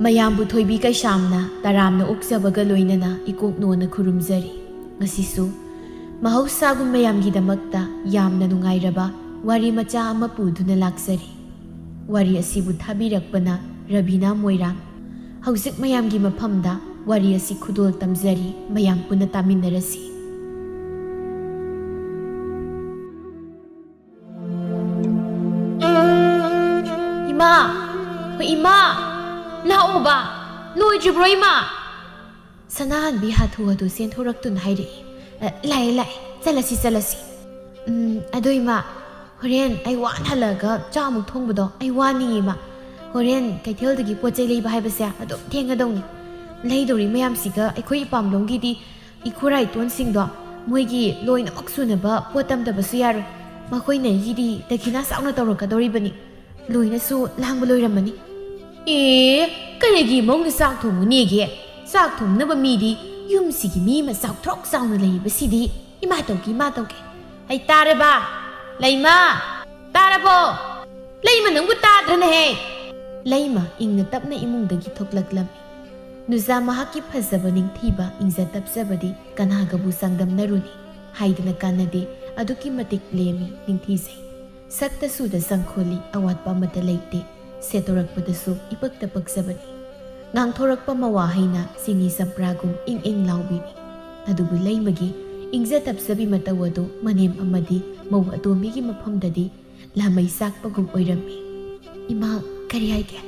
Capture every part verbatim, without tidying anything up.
ꯃꯌꯥꯝꯕꯨ ꯊꯣꯏꯕꯤ ꯀꯩꯁꯥꯝꯅ ꯇꯔꯥꯝꯅ ꯑꯣꯛꯆꯕꯒ ꯂꯣꯏꯅꯅ ꯏꯀꯣꯛ ꯅꯣꯟꯅ ꯈꯨꯔꯨꯝꯖꯔꯤ꯫ ꯉꯁꯤꯁꯨ ꯃꯍꯧꯁꯥꯒꯨꯝ ꯃꯌꯥꯝꯒꯤꯗꯃꯛꯇ ꯌꯥꯝꯅ ꯅꯨꯡꯉꯥꯏꯔꯕ ꯋꯥꯔꯤ ꯃꯆꯥ ꯑꯃ ꯄꯨꯗꯨꯅ ꯂꯥꯛꯆꯔꯤ꯫ ꯋꯥꯔꯤ ꯑꯁꯤꯕꯨ ꯊꯥꯕꯤꯔꯛꯄꯅ ꯔꯕꯤꯅꯥ ꯃꯣꯏꯔꯥꯡ꯫ ꯍꯧꯖꯤꯛ ꯃꯌꯥꯝꯒꯤ ꯃꯐꯝꯗ ꯋꯥꯔꯤ ꯑꯁꯤ ꯈꯨꯗꯣꯜ ꯇꯝꯖꯔꯤ, ꯃꯌꯥꯝ ꯄꯨꯟꯅ ꯇꯥꯃꯤꯟꯅꯔꯁꯤ꯫ ꯏꯃꯥ! ꯍꯣ, ꯏꯃꯥ! ꯂꯥꯛꯑꯣꯕ! ꯂꯣꯏꯗ꯭ꯔꯤꯕ꯭ꯔꯣ, ꯏꯃꯥ? ꯁꯅꯥꯍꯟꯕꯤ ꯍꯥꯊꯨ ꯍꯥꯊꯨ ꯆꯦꯟꯊꯣꯔꯛꯇꯨꯅ ꯍꯥꯏꯔꯛꯏ꯫ "ꯑ, ꯂꯥꯛꯑꯦ, ꯂꯥꯛꯑꯦ꯫ ꯆꯠꯂꯁꯤ, ꯆꯠꯂꯁꯤ꯫ ꯎꯝ, ꯑꯗꯣ ꯏꯃꯥ, ꯍꯣꯔꯦꯟ ꯑꯩ ꯋꯥꯅ ꯍꯜꯂꯛꯑꯒ ꯆꯥꯛ ꯑꯃꯨꯛ ꯊꯣꯡꯕꯗꯣ ꯑꯩ ꯋꯥꯅꯤꯌꯦ, ꯏꯃꯥ꯫ ꯍꯣꯔꯦꯟ ꯀꯩꯊꯦꯜꯗꯒꯤ ꯄꯣꯠ ꯆꯩ ꯂꯩꯕ ꯍꯥꯏꯕꯁꯦ ꯑꯗꯨꯝ ꯊꯦꯡꯉꯗꯧꯅꯤ꯫ ꯂꯩꯗꯧꯔꯤ ꯃꯌꯥꯝꯁꯤꯒ ꯑꯩꯈꯣꯏ ꯏꯄꯥꯝꯂꯣꯝꯒꯤꯗꯤ ꯏꯈꯨꯔꯥ ꯏꯇꯣꯟꯁꯤꯡꯗꯣ ꯃꯣꯏꯒꯤ ꯂꯣꯏꯅꯃꯛ ꯁꯨꯅꯕ ꯄꯣꯠ ꯇꯝꯗꯕꯁꯨ ꯌꯥꯔꯣꯏ꯫ ꯃꯈꯣꯏꯅ ꯑꯩꯒꯤꯗꯤ ꯗꯈꯤꯅꯥ ꯆꯥꯎꯅ ꯇꯧꯔꯛꯀꯗꯧꯔꯤꯕꯅꯤ꯫ ꯂꯣꯏꯅꯁꯨ ꯂꯥꯡꯕ ꯂꯣꯏꯔꯝꯃꯅꯤ꯫" "ꯑꯦ, ꯀꯔꯤꯒꯤ ꯃꯧꯅ ꯆꯥꯛ ꯊꯣꯡꯉꯨꯅꯦꯒꯦ? ꯆꯥꯛ ꯊꯣꯡꯅꯕ ꯃꯤꯗꯤ ꯌꯨꯝꯁꯤꯒꯤ ꯃꯤ ꯑꯃ ꯆꯥꯎꯊ꯭ꯔꯣꯛ ꯆꯥꯎꯅ ꯂꯩꯔꯤꯕꯁꯤꯗꯤ꯫ ꯏꯃꯥ ꯇꯧꯒꯦ, ꯏꯃꯥ ꯇꯧꯒꯦ꯫ ꯑꯩ ꯇꯥꯔꯦꯕ꯫ ꯂꯩꯃ! ꯇꯥꯔꯕꯣ? ꯂꯩꯃ, ꯅꯪꯕꯨ ꯇꯥꯗ꯭ꯔꯅꯦꯍꯦ?" ꯂꯩꯃ ꯏꯪꯅ ꯇꯞꯅ ꯏꯃꯨꯡꯗꯒꯤ ꯊꯣꯛꯂꯛꯂꯝꯃꯤ꯫ ꯅꯨꯖꯥ ꯃꯍꯥꯛꯀꯤ ꯐꯖꯕ, ꯅꯤꯡꯊꯤꯕ, ꯏꯪꯖ ꯇꯞꯆꯕꯗꯤ ꯀꯅꯥꯒꯕꯨ ꯆꯥꯡꯗꯝꯅꯔꯨꯅꯤ? ꯍꯥꯏꯗꯅ ꯀꯥꯟꯅꯗꯦ, ꯑꯗꯨꯛꯀꯤ ꯃꯇꯤꯛ ꯂꯦꯝꯃꯤ, ꯅꯤꯡꯊꯤꯖꯩ꯫ ꯁꯛꯇ ꯁꯨꯗ ꯆꯪꯈꯣꯜꯂꯤ, ꯑꯋꯥꯠꯄ ꯑꯃꯠꯇ ꯂꯩꯇꯦ꯫ ꯁꯦꯠꯇꯣꯔꯛꯄꯗꯁꯨ ꯏꯄꯛꯇ ꯄꯛꯆꯕꯅꯤ꯫ ꯉꯥꯡꯊꯣꯔꯛꯄ ꯃꯋꯥ ꯍꯩꯅ ꯆꯤꯅꯤ ꯆꯝꯄ꯭ꯔꯥꯒꯨꯝ ꯏꯪ ꯏꯪ ꯂꯥꯎꯕꯤꯅꯤ꯫ ꯑꯗꯨꯕꯨ ꯂꯩꯃꯒꯤ ꯏꯪꯖ ꯇꯞꯆꯕꯤ ꯃꯇꯧ ꯑꯗꯨ ꯃꯅꯦꯝ ꯑꯃꯗꯤ ꯃꯧ ꯑꯇꯣꯝꯕꯤꯒꯤ ꯃꯐꯝꯗꯗꯤ ꯂꯥꯃꯩ ꯆꯥꯛꯄꯒꯨꯝ ꯑꯣꯏꯔꯝꯃꯤ꯫ "ꯏꯃꯥ, ꯀꯔꯤ ꯍꯥꯏꯒꯦ?"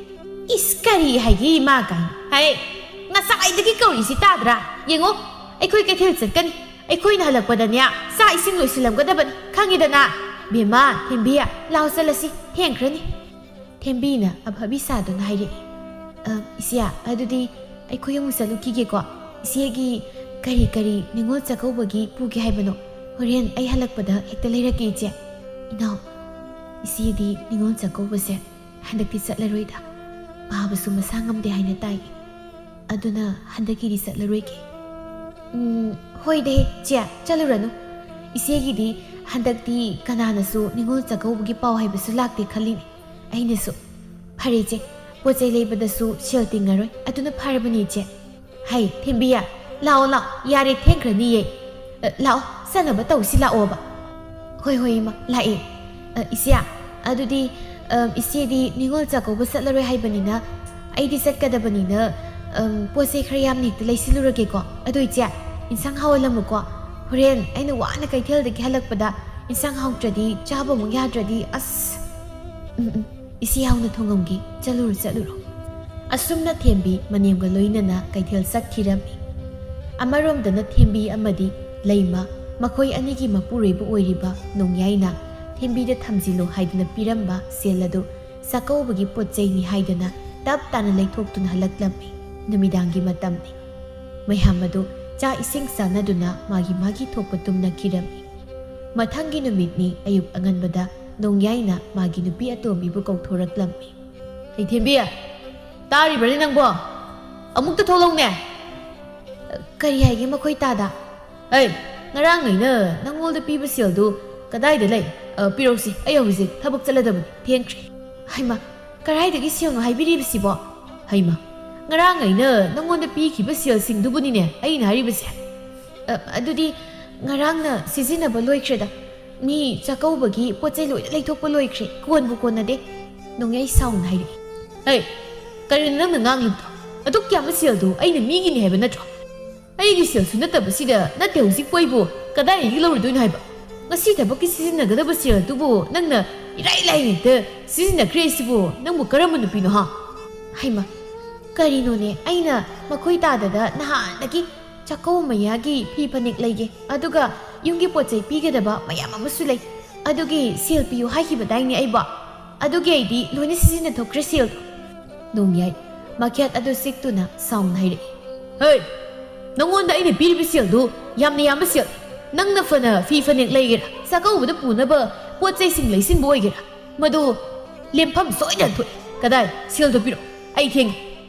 "ꯏꯁ, ꯀꯔꯤ ꯍꯥꯏꯒꯦ ꯏꯃꯥ ꯀꯥꯏꯅ? ꯍꯩ, ꯉꯁꯥꯏꯗꯒꯤ ꯀꯧꯔꯤꯁꯤ ꯇꯥꯗ꯭ꯔꯥ? ꯌꯦꯡꯉꯣ, ꯑꯩꯈꯣꯏ ꯀꯩꯊꯦꯜ ꯆꯠꯀꯅꯤ꯫ ꯑꯩꯈꯣꯏꯅ ꯍꯜꯂꯛꯄꯗꯅꯦ ꯆꯥꯛ ꯏꯁꯤꯡ ꯂꯣꯏꯁꯤꯜꯂꯝꯒꯗꯕꯅꯤ, ꯈꯪꯉꯤꯗꯅ? ꯕꯦꯝꯃ, ꯊꯦꯝꯕꯤ, ꯂꯥꯎ ꯆꯠꯂꯁꯤ, ꯊꯦꯡꯈ꯭ꯔꯅꯤ꯫" ꯊꯦꯝꯕꯤꯅ ꯑꯐꯕꯤ ꯁꯥꯗꯨꯅ ꯍꯥꯏꯔꯛꯏ꯫ "ꯑ, ꯏꯆꯦ, ꯑꯗꯨꯗꯤ ꯑꯩꯈꯣꯏ ꯑꯃꯨꯛ ꯆꯠꯂꯨꯈꯤꯒꯦꯀꯣ꯫ ꯏꯆꯦꯒꯤ ꯀꯔꯤ ꯀꯔꯤ ꯅꯤꯉꯣꯜ ꯆꯥꯛꯀꯧꯕꯒꯤ ꯄꯨꯒꯦ ꯍꯥꯏꯕꯅꯣ? ꯍꯣꯔꯦꯟ ꯑꯩ ꯍꯜꯂꯛꯄꯗ ꯍꯦꯛꯇ ꯂꯩꯔꯛꯀꯦ, ꯏꯆꯦ꯫" "ꯏꯅꯥꯎ, ꯏꯆꯦꯗꯤ ꯅꯤꯉꯣꯜ ꯆꯥꯛꯀꯧꯕꯁꯦ ꯍꯟꯗꯛꯇꯤ ꯆꯠꯂꯔꯣꯏꯗ꯫ ꯄꯥꯕꯁꯨ ꯃꯁꯥ ꯉꯝꯗꯦ ꯍꯥꯏꯅ ꯇꯥꯏ꯫ ꯑꯗꯨꯅ ꯍꯟꯗꯛꯀꯤꯗꯤ ꯆꯠꯂꯔꯣꯏꯒꯦ꯫" "ꯎꯝ, ꯍꯣꯏꯗꯦ, ꯆꯦ, ꯆꯠꯂꯨꯔꯅꯨ꯫ ꯏꯆꯦꯒꯤꯗꯤ ꯍꯟꯗꯛꯇꯤ ꯀꯅꯥꯅꯁꯨ ꯅꯤꯉꯣꯜ ꯆꯥꯛꯀꯧꯕꯒꯤ ꯄꯥꯎ ꯍꯥꯏꯕꯁꯨ ꯂꯥꯛꯇꯦ ꯈꯜꯂꯤꯅꯦ꯫ ꯑꯩꯅꯁꯨ, ꯐꯔꯦ ꯏꯆꯦ, ꯄꯣꯠ ꯆꯩ ꯂꯩꯕꯗꯁꯨ ꯁꯦꯜ ꯇꯤꯡꯉꯔꯣꯏ꯫ ꯑꯗꯨꯅ ꯐꯔꯕꯅꯤ, ꯏꯆꯦ꯫ ꯍꯩ, ꯊꯦꯝꯕꯤꯌꯥ, ꯂꯥꯛꯑꯣ, ꯂꯥꯛꯑꯣ, ꯌꯥꯔꯦ, ꯊꯦꯡꯈ꯭ꯔꯅꯤꯌꯦ꯫ ꯑ, ꯂꯥꯛꯑꯣ, ꯆꯠꯅꯕ ꯇꯧꯁꯤ ꯂꯥꯛꯑꯣꯕ꯫ ꯍꯣꯏ, ꯍꯣꯏ, ꯏꯃꯥ, ꯂꯥꯛꯑꯦ꯫ ꯑ, ꯏꯆꯦ, ꯑꯗꯨꯗꯤ, ꯑ, ꯏꯆꯦꯗꯤ ꯅꯤꯉꯣꯜ ꯆꯥꯛꯀꯧꯕ ꯆꯠꯂꯔꯣꯏ ꯍꯥꯏꯕꯅꯤꯅ, ꯑꯩꯗꯤ ꯆꯠꯀꯗꯕꯅꯤꯅ, ꯑꯝ, ꯄꯣꯠ ꯆꯩ ꯈꯔ ꯌꯥꯝꯅ ꯍꯦꯛꯇ ꯂꯩꯁꯤꯜꯂꯨꯔꯒꯦꯀꯣ꯫ ꯑꯗꯣ ꯏꯆꯦ, ꯏꯟꯁꯥꯡ ꯍꯥꯎꯍꯜꯂꯝꯃꯨꯀꯣ꯫ ꯍꯣꯔꯦꯟ ꯑꯩꯅ ꯋꯥꯅ ꯀꯩꯊꯦꯜꯗꯒꯤ ꯍꯜꯂꯛꯄꯗ ꯏꯟꯁꯥꯡ ꯍꯥꯎꯇ꯭ꯔꯗꯤ, ꯆꯥꯕ ꯑꯃꯨꯛ ꯌꯥꯗ꯭ꯔꯗꯤ, ꯑꯁ꯫ ꯎꯝ, ꯎꯝ, ꯏꯆꯦ ꯌꯥꯎꯅ ꯊꯣꯡꯉꯝꯒꯦ꯫ ꯆꯠꯂꯨꯔꯣ, ꯆꯠꯂꯨꯔꯣ꯫ ꯑꯁꯨꯝꯅ ꯊꯦꯝꯕꯤ ꯃꯅꯦꯝꯒ ꯂꯣꯏꯅꯅ ꯀꯩꯊꯦꯜ ꯆꯠꯈꯤꯔꯝꯃꯤ꯫ ꯑꯃꯔꯣꯝꯗꯅ ꯊꯦꯝꯕꯤ ꯑꯃꯗꯤ ꯂꯩꯃ, ꯃꯈꯣꯏ ꯑꯅꯤꯒꯤ ꯃꯄꯨꯔꯣꯏꯕ ꯑꯣꯏꯔꯤꯕ ꯅꯣꯡꯌꯥꯏꯅ ꯊꯦꯝꯕꯤꯗ ꯊꯝꯖꯤꯜꯂꯨ ꯍꯥꯏꯗꯨꯅ ꯄꯤꯔꯝꯕ ꯁꯦꯜ ꯑꯗꯨ ꯆꯥꯛꯀꯧꯕꯒꯤ ꯄꯣꯠ ꯆꯩꯅꯤ ꯍꯥꯏꯗꯅ ꯇꯞ ꯇꯥꯅ ꯂꯩꯊꯣꯛꯇꯨꯅ ꯍꯜꯂꯛꯂꯝꯃꯤ꯫ ꯅꯨꯃꯤꯗꯥꯡꯒꯤ ꯃꯇꯝꯅꯤ꯫ ꯃꯌꯥꯝ ꯑꯗꯨ ꯆꯥꯛ ꯏꯁꯤꯡ ꯆꯥꯅꯗꯨꯅ ꯃꯥꯒꯤ ꯃꯥꯒꯤ ꯊꯣꯛꯄ ꯇꯨꯝꯅꯈꯤꯔꯝꯃꯤ꯫ ꯃꯊꯪꯒꯤ ꯅꯨꯃꯤꯠꯅꯤ꯫ ꯑꯌꯨꯛ ꯑꯉꯟꯕꯗ ꯅꯣꯡꯌꯥꯏꯅ ꯃꯥꯒꯤ ꯅꯨꯄꯤ ꯑꯇꯣꯝꯕꯤꯕꯨ ꯀꯧꯊꯣꯔꯛꯂꯝꯃꯤ꯫ "ꯑꯩ ꯊꯦꯝꯕꯤ, ꯇꯥꯔꯤꯕ꯭ꯔꯅꯦ ꯅꯪꯕꯣ? ꯑꯃꯨꯛꯇ ꯊꯣꯛꯂꯛꯎꯅꯦ!" "ꯀꯔꯤ ꯍꯥꯏꯒꯦ ꯃꯈꯣꯏ ꯇꯥꯗ?" "ꯑꯩ, ꯉꯔꯥꯡ ꯑꯩꯅ ꯅꯪꯉꯣꯟꯗ ꯄꯤꯕ ꯁꯦꯜꯗꯨ ꯀꯗꯥꯏꯗ ꯂꯩ? ꯑ, ꯄꯤꯔꯛꯎꯁꯤ, ꯑꯩ ꯍꯧꯖꯤꯛ ꯊꯕꯛ ꯆꯠꯂꯗꯕꯅꯤ, ꯊꯦꯡꯈ꯭ꯔꯦ꯫" "ꯍꯩꯃꯥ, ꯀꯗꯥꯏꯗꯒꯤ ꯁꯦꯜꯅꯣ ꯍꯥꯏꯕꯤꯔꯤꯕꯁꯤꯕꯣ?" "ꯍꯩꯃꯥ, ꯉꯔꯥꯡ ꯑꯩꯅ ꯅꯪꯉꯣꯟꯗ ꯄꯤꯈꯤꯕ ꯁꯦꯜꯁꯤꯡꯗꯨꯕꯨꯅꯤꯅꯦ ꯑꯩꯅ ꯍꯥꯏꯔꯤꯕꯁꯦ꯫" "ꯑ, ꯑꯗꯨꯗꯤ ꯉꯔꯥꯡꯅ ꯁꯤꯖꯤꯟꯅꯕ ꯂꯣꯏꯈ꯭ꯔꯦꯗ꯫ ꯃꯤ ꯆꯥꯛꯀꯧꯕꯒꯤ ꯄꯣꯠ ꯆꯩ ꯂꯣꯏꯅ ꯂꯩꯊꯣꯛꯄ ꯂꯣꯏꯈ꯭ꯔꯦ꯫ ꯀꯣꯟꯕꯨ ꯀꯣꯟꯅꯗꯦ꯫" ꯅꯣꯡꯌꯥꯏ ꯁꯥꯎꯅ ꯍꯥꯏꯔꯛꯏ꯫ "ꯍꯩ, ꯀꯔꯤꯅꯣ ꯅꯪꯅ ꯉꯥꯡꯂꯤꯕꯗꯣ? ꯑꯗꯨꯛ ꯌꯥꯝꯕ ꯁꯦꯜꯗꯨ ꯑꯩꯅ ꯃꯤꯒꯤꯅꯤ ꯍꯥꯏꯕ ꯅꯠꯇ꯭ꯔꯣ? ꯑꯩꯒꯤ ꯁꯦꯜꯁꯨ ꯅꯠꯇꯕꯁꯤꯗ ꯅꯠꯇꯦ ꯍꯧꯖꯤꯛꯄꯨ ꯑꯩꯕꯨ ꯀꯗꯥꯏꯗꯒꯤ ꯂꯧꯔꯨꯗꯣꯏꯅꯣ ꯍꯥꯏꯕ? ꯉꯁꯤ ꯊꯕꯛꯀꯤ ꯁꯤꯖꯤꯟꯅꯒꯗꯕ ꯁꯦꯜ ꯑꯗꯨꯕꯨ ꯅꯪꯅ ꯏꯔꯥꯏ ꯂꯥꯏꯅ ꯍꯦꯛꯇ ꯁꯤꯖꯤꯟꯅꯈ꯭ꯔꯦ ꯍꯥꯏꯁꯤꯕꯨ ꯅꯪꯕꯨ ꯀꯔꯝꯕ ꯅꯨꯄꯤꯅꯣ, ꯍꯥ?" "ꯍꯩꯃꯥ, ꯀꯔꯤꯅꯣꯅꯦ? ꯑꯩꯅ ꯃꯈꯣꯏ ꯇꯥꯗꯗ ꯅꯍꯥꯟꯗꯒꯤ ꯆꯥꯛꯀꯧꯕ ꯃꯌꯥꯒꯤ ꯐꯤ ꯐꯅꯦꯛ ꯂꯩꯒꯦ, ꯑꯗꯨꯒ ꯌꯨꯝꯒꯤ ꯄꯣꯠ ꯆꯩ ꯄꯤꯒꯗꯕ ꯃꯌꯥꯝ ꯑꯃꯁꯨ ꯂꯩ꯫ ꯑꯗꯨꯒꯤ ꯁꯦꯜ ꯄꯤꯌꯨ ꯍꯥꯏꯈꯤꯕꯗꯥꯏꯅꯦ ꯑꯩꯕꯣ? ꯑꯗꯨꯒꯤ ꯑꯩꯗꯤ ꯂꯣꯏꯅ ꯁꯤꯖꯤꯟꯅꯊꯣꯛꯈ꯭ꯔꯦ ꯁꯦꯜꯗꯣ꯫" ꯅꯣꯡꯌꯥꯏ ꯃꯈꯦꯠ ꯑꯗꯨ ꯁꯤꯛꯇꯨꯅ ꯁꯥꯎꯅ ꯍꯥꯏꯔꯛꯏ꯫ "ꯍꯩ! ꯅꯪꯉꯣꯟꯗ ꯑꯩꯅ ꯄꯤꯔꯤꯕ ꯁꯦꯜꯗꯨ ꯌꯥꯝꯅ ꯌꯥꯝꯕ ꯁꯦꯜ꯫ ꯅꯪꯅ ꯐꯅ ꯐꯤ ꯐꯅꯦꯛ ꯂꯩꯒꯦꯔꯥ, ꯆꯥꯛꯀꯧꯕꯗ ꯄꯨꯅꯕ ꯄꯣꯠ ꯆꯩꯁꯤꯡ ꯂꯩꯁꯤꯟꯕ ꯑꯣꯏꯒꯦꯔꯥ, ꯃꯗꯨ ꯂꯦꯝꯐꯝ ꯁꯣꯏꯗꯅ ꯊꯣꯛꯏ꯫ ꯀꯗꯥꯏ? ꯁꯦꯜꯗꯣ ꯄꯤꯔꯛꯑꯣ, ꯑꯩ ꯊꯦꯡꯉꯦ꯫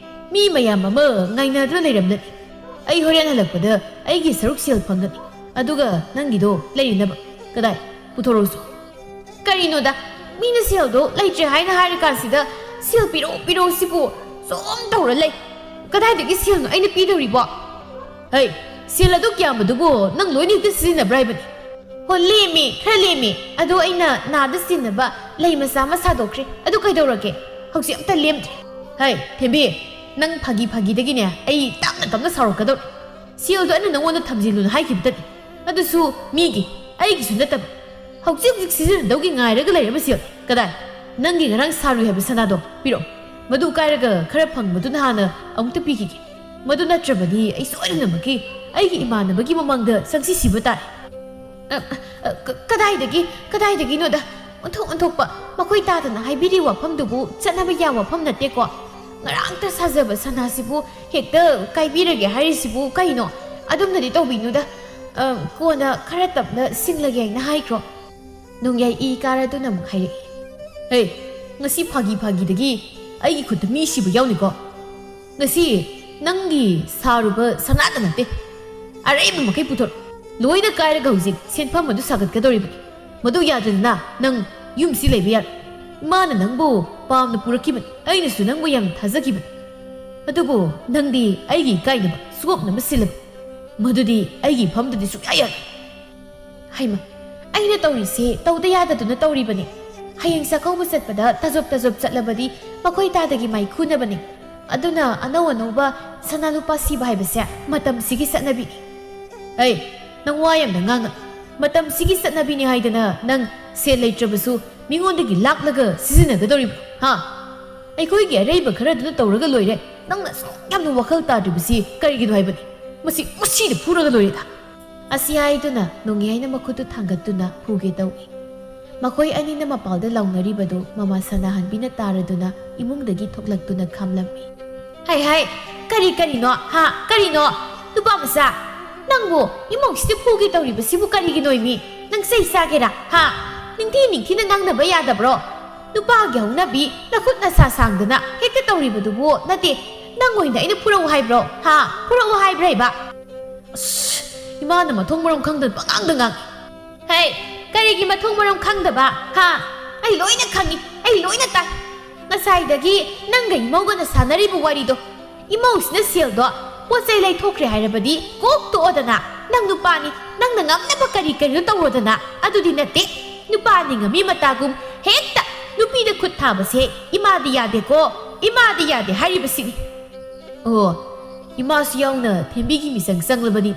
ꯃꯤ ꯃꯌꯥꯝ ꯑꯃ ꯉꯥꯏꯅꯗꯨꯅ ꯂꯩꯔꯝꯂꯅꯤ꯫ ꯑꯩ ꯍꯣꯔꯦꯟ ꯍꯜꯂꯛꯄꯗ ꯑꯩꯒꯤ ꯁꯔꯨꯛ ꯁꯦꯜ ꯐꯪꯒꯅꯤ꯫ ꯑꯗꯨꯒ ꯅꯪꯒꯤꯗꯣ ꯂꯩꯔꯤꯅꯕ꯫ ꯀꯗꯥꯏ? ꯄꯨꯊꯣꯔꯛꯎꯁꯨ꯫" "ꯀꯔꯤꯅꯣꯗ, ꯃꯤꯅ ꯁꯦꯜꯗꯣ ꯂꯩꯇ꯭ꯔꯦ ꯍꯥꯏꯅ ꯍꯥꯏꯔꯀꯥꯟꯁꯤꯗ "ꯁꯦꯜ ꯄꯤꯔꯛꯑꯣ, ꯄꯤꯔꯛꯑꯣ" ꯁꯤꯕꯨ ꯁꯨꯝ ꯇꯧꯔ ꯂꯩ꯫ ꯀꯗꯥꯏꯗꯒꯤ ꯁꯦꯜꯅꯣ ꯑꯩꯅ ꯄꯤꯗꯧꯔꯤꯕꯣ? ꯍꯩ, ꯁꯦꯜ ꯑꯗꯨꯛ ꯌꯥꯝꯕꯗꯨꯕꯨ ꯅꯪ ꯂꯣꯏꯅ ꯍꯦꯛꯇ ꯁꯤꯖꯤꯟꯅꯕ꯭ꯔꯥ ꯍꯥꯏꯕꯅꯤ? ꯍꯣ, ꯂꯦꯝꯃꯤ, ꯈꯔ ꯂꯦꯝꯃꯤ꯫ ꯑꯗꯣ ꯑꯩꯅ ꯅꯥꯗ ꯁꯤꯖꯤꯟꯅꯕ ꯂꯩ ꯃꯆꯥ ꯑꯃ ꯁꯥꯗꯣꯛꯈ꯭ꯔꯦ꯫ ꯑꯗꯨ ꯀꯩꯗꯧꯔꯒꯦ? ꯍꯧꯖꯤꯛ ꯑꯝꯇ ꯂꯦꯝꯗ꯭ꯔꯦ꯫ ꯍꯩ, ꯊꯦꯝꯕꯤ, ꯅꯪ ꯐꯥꯒꯤ ꯐꯥꯒꯤꯗꯒꯤꯅꯦ ꯑꯩ ꯇꯞꯅ ꯇꯞꯅ ꯁꯥꯎꯔꯛꯀꯗꯧꯔꯦ꯫ ꯁꯦꯜꯗꯣ ꯑꯩꯅ ꯅꯪꯉꯣꯟꯗ ꯊꯝꯖꯤꯜꯂꯨꯅ ꯍꯥꯏꯈꯤꯕꯗꯅꯤ꯫ ꯑꯗꯨꯁꯨ ꯃꯤꯒꯤ, ꯑꯩꯒꯤꯁꯨ ꯅꯠꯇꯕ꯫ ꯍꯧꯖꯤꯛ ꯍꯧꯖꯤꯛ ꯁꯤꯖꯤꯟꯅꯗꯧꯒꯤ ꯉꯥꯏꯔꯒ ꯂꯩꯔꯕ ꯁꯦꯜ꯫ ꯀꯗꯥꯏ? ꯅꯪꯒꯤ ꯉꯔꯥꯡ ꯁꯥꯔꯨꯏ ꯍꯥꯏꯕ ꯁꯅꯥꯗꯣ ꯄꯤꯔꯛꯑꯣ꯫ ꯃꯗꯨ ꯀꯥꯏꯔꯒ ꯈꯔ ꯐꯪꯕꯗꯨꯅ ꯍꯥꯟꯅ ꯑꯃꯨꯛꯇ ꯄꯤꯈꯤꯒꯦ꯫ ꯃꯗꯨ ꯅꯠꯇ꯭ꯔꯕꯗꯤ ꯑꯩ ꯁꯣꯏꯗꯅꯃꯛꯀꯤ ꯑꯩꯒꯤ ꯏꯃꯥꯟꯅꯕꯒꯤ ꯃꯃꯥꯡꯗ ꯆꯪꯁꯤ ꯁꯤꯕ ꯇꯥꯔꯦ꯫ ꯑ, ꯑ, ꯀ-, ꯀꯗꯥꯏꯗꯒꯤ, ꯀꯗꯥꯏꯗꯒꯤꯅꯣꯗ? ꯑꯣꯟꯊꯣꯛ ꯑꯣꯟꯊꯣꯛꯄ, ꯃꯈꯣꯏ ꯇꯥꯗꯅ ꯍꯥꯏꯕꯤꯔꯤ ꯋꯥꯐꯝꯗꯨꯕꯨ ꯆꯠꯅꯕ ꯌꯥꯕ ꯋꯥꯐꯝ ꯅꯠꯇꯦꯀꯣ꯫ ꯉꯔꯥꯡꯇ ꯁꯥꯖꯕ ꯁꯅꯥꯁꯤꯕꯨ ꯍꯦꯛꯇ ꯀꯥꯏꯕꯤꯔꯒꯦ ꯍꯥꯏꯔꯤꯁꯤꯕꯨ ꯀꯩꯅꯣ? ꯑꯗꯨꯝꯅꯗꯤ ꯇꯧꯕꯤꯅꯨꯗ꯫ ꯑ, ꯀꯣꯟꯅ ꯈꯔ ꯇꯞꯅ ꯁꯤꯡꯂꯒꯦ ꯍꯥꯏꯅ ꯍꯥꯏꯈ꯭ꯔꯣ꯫ ꯅꯣꯡꯌꯥꯏ ꯏ ꯀꯥꯔꯗꯨꯅ ꯑꯃꯨꯛ ꯍꯥꯏꯔꯛꯏ꯫ ꯍꯦ, ꯉꯁꯤ ꯐꯥꯒꯤ ꯐꯥꯒꯤꯗꯒꯤ ꯑꯩꯒꯤ ꯈꯨꯠꯇ ꯃꯤ ꯁꯤꯕ ꯌꯥꯎꯅꯤꯀꯣ꯫ ꯉꯁꯤ ꯅꯪꯒꯤ ꯁꯥꯔꯨꯕ ꯁꯅꯥꯗ ꯅꯠꯇꯦ, ꯑꯔꯩꯕ ꯃꯈꯩ ꯄꯨꯊꯣꯔꯛ꯫ ꯂꯣꯏꯅ ꯀꯥꯏꯔꯒ ꯍꯧꯖꯤꯛ ꯁꯦꯟꯐꯝ ꯑꯗꯨ ꯁꯥꯒꯠꯀꯗꯧꯔꯤꯕꯅꯤ꯫ ꯃꯗꯨ ꯌꯥꯗꯗꯅ ꯅꯪ ꯌꯨꯝꯁꯤ ꯂꯩꯕ ꯌꯥꯔꯣꯏ꯫ ꯏꯃꯥꯅ ꯅꯪꯕꯨ ꯄꯥꯝꯅ ꯄꯨꯔꯛꯈꯤꯕꯅꯤ, ꯑꯩꯅꯁꯨ ꯅꯪꯕꯨ ꯌꯥꯝ ꯊꯥꯖꯈꯤꯕꯅꯤ꯫ ꯑꯗꯨꯕꯨ ꯅꯪꯗꯤ ꯑꯩꯒꯤ ꯏꯀꯥꯏꯅꯕ ꯁꯨꯡꯑꯣꯞꯅꯕ ꯁꯤꯜꯂꯕ꯫ ꯃꯗꯨꯗꯤ ꯑꯩꯒꯤ ꯏꯐꯝꯗꯗꯤ ꯁꯨꯡꯌꯥ ꯌꯥꯔꯣꯏ꯫ ꯍꯩꯃ, ꯑꯩꯅ ꯇꯧꯔꯤꯁꯦ ꯇꯧꯗ ꯌꯥꯗꯗꯨꯅ ꯇꯧꯔꯤꯕꯅꯤ꯫ ꯍꯌꯦꯡ ꯆꯥꯛꯀꯧꯕ ꯆꯠꯄꯗ ꯇꯥꯖꯣꯞ ꯇꯥꯖꯣꯞ ꯆꯠꯂꯕꯗꯤ ꯃꯈꯣꯏ ꯇꯥꯗꯒꯤ ꯃꯥꯏꯈꯨꯅꯕꯅꯤ꯫ ꯑꯗꯨꯅ ꯑꯅꯧ ꯑꯅꯧꯕ ꯁꯅꯥ ꯂꯨꯄꯥ ꯁꯤꯕ ꯍꯥꯏꯕꯁꯦ ꯃꯇꯝꯁꯤꯒꯤ ꯆꯠꯅꯕꯤꯅꯤ꯫ ꯑꯩ, ꯅꯪ ꯋꯥ ꯌꯥꯝꯅ ꯉꯥꯡꯒꯅꯨ꯫ ꯃꯇꯝꯁꯤꯒꯤ ꯆꯠꯅꯕꯤꯅꯤ ꯍꯥꯏꯗꯅ ꯅꯪ ꯁꯦꯜ ꯂꯩꯇ꯭ꯔꯕꯁꯨ ꯃꯤꯉꯣꯟꯗꯒꯤ ꯂꯥꯛꯂꯒ ꯁꯤꯖꯤꯟꯅꯒꯗꯧꯔꯤꯕ꯭ꯔꯣ? ꯍꯥ? ꯑꯩꯈꯣꯏꯒꯤ ꯑꯔꯩꯕ ꯈꯔꯗꯨꯅ ꯇꯧꯔꯒ ꯂꯣꯏꯔꯦ꯫ ꯅꯪꯅ ꯑꯁꯨꯛ ꯌꯥꯝꯅ ꯋꯥꯈꯜ ꯇꯥꯗ꯭ꯔꯤꯕꯁꯤ ꯀꯔꯤꯒꯤꯅꯣ ꯍꯥꯏꯕꯅꯤ? ꯃꯁꯤ ꯃꯁꯤꯗ ꯐꯨꯔꯒ ꯂꯣꯏꯔꯦꯗ꯫ ꯑꯁꯤ ꯍꯥꯏꯗꯨꯅ ꯅꯣꯡꯌꯥꯏꯅ ꯃꯈꯨꯠꯇꯨ ꯊꯥꯡꯒꯠꯇꯨꯅ ꯐꯨꯒꯦ ꯇꯧꯏ꯫ ꯃꯈꯣꯏ ꯑꯅꯤꯅ ꯃꯄꯥꯜꯗ ꯂꯥꯎꯅꯔꯤꯕꯗꯨ ꯃꯃꯥ ꯁꯅꯥꯍꯟꯕꯤꯅ ꯇꯥꯔꯗꯨꯅ ꯏꯃꯨꯡꯗꯒꯤ ꯊꯣꯛꯂꯛꯇꯨꯅ ꯈꯥꯝꯂꯝꯃꯤ꯫ "ꯍꯥꯏ ꯍꯥꯏ, ꯀꯔꯤ ꯀꯔꯤꯅꯣ? ꯍꯥ? ꯀꯔꯤꯅꯣ? ꯅꯨꯄꯥ ꯃꯆꯥ, ꯅꯪꯕꯨ ꯏꯃꯨꯡꯁꯤꯗ ꯐꯨꯒꯦ ꯇꯧꯔꯤꯕꯁꯤꯕꯨ ꯀꯔꯤꯒꯤꯅꯣꯏꯃꯤ? ꯅꯪ ꯆꯩ ꯆꯥꯒꯦꯔꯥ? ꯍꯥ? ꯅꯤꯡꯊꯤ ꯅꯤꯡꯊꯤꯅ ꯉꯥꯡꯅꯕ ꯌꯥꯗꯕ꯭ꯔꯣ? ꯅꯨꯄꯥꯒꯤ ꯍꯧꯅꯕꯤ ꯅꯈꯨꯠ ꯅꯁꯥ ꯁꯥꯡꯗꯅ ꯍꯦꯛꯇ ꯇꯧꯔꯤꯕꯗꯨꯕꯨ ꯅꯠꯇꯦ, ꯅꯪ ꯑꯣꯏꯅ ꯑꯩꯅ ꯐꯨꯔꯛꯎ ꯍꯥꯏꯕ꯭ꯔꯣ? ꯍꯥ? ꯐꯨꯔꯛꯎ ꯍꯥꯏꯕ꯭ꯔꯥ ꯍꯥꯏꯕ?" ꯑꯁ, ꯏꯃꯥꯅ ꯃꯊꯣꯡ ꯃꯔꯝ ꯈꯪꯗꯅ ꯄꯉꯥꯡꯗ ꯉꯥꯡꯉꯤ꯫ "ꯍꯦ, ꯀꯔꯤꯒꯤ ꯃꯊꯣꯡ ꯃꯔꯝ ꯈꯪꯗꯕ? ꯍꯥ? ꯑꯩ ꯂꯣꯏꯅ ꯈꯪꯉꯤ, ꯑꯩ ꯂꯣꯏꯅ ꯇꯥꯏ꯫ ꯉꯁꯥꯏꯗꯒꯤ ꯅꯪꯒ ꯏꯃꯧꯒꯅ ꯁꯥꯟꯅꯔꯤꯕ ꯋꯥꯔꯤꯗꯣ, ꯏꯃꯧꯁꯤꯅ ꯁꯦꯜꯗꯣ ꯄꯣꯠ ꯆꯩ ꯂꯩꯊꯣꯛꯈ꯭ꯔꯦ ꯍꯥꯏꯔꯕꯗꯤ ꯀꯣꯛ ꯇꯣꯛꯑꯣꯗꯅ, ꯅꯪ ꯅꯨꯄꯥꯅꯤ, ꯅꯪꯅ ꯉꯝꯅꯕ ꯀꯔꯤ ꯀꯔꯤꯅꯣ ꯇꯧꯔꯣꯗꯅ꯫ ꯑꯗꯨꯗꯤ ꯅꯠꯇꯦ, ꯅꯨꯄꯥꯅꯤ ꯉꯝꯃꯤ ꯃꯇꯥꯒꯨꯝ ꯍꯦꯛꯇ ꯅꯨꯄꯤꯗ ꯈꯨꯠ ꯊꯥꯕꯁꯦ ꯏꯃꯥꯗꯤ ꯌꯥꯗꯦꯀꯣ, ꯏꯃꯥꯗꯤ ꯌꯥꯗꯦ ꯍꯥꯏꯔꯤꯕꯁꯤꯅꯤ꯫ ꯑꯣ, ꯏꯃꯥꯁꯨ ꯌꯥꯎꯅ ꯊꯦꯝꯕꯤꯒꯤ ꯃꯤꯆꯪ ꯆꯪꯂꯕꯅꯤ꯫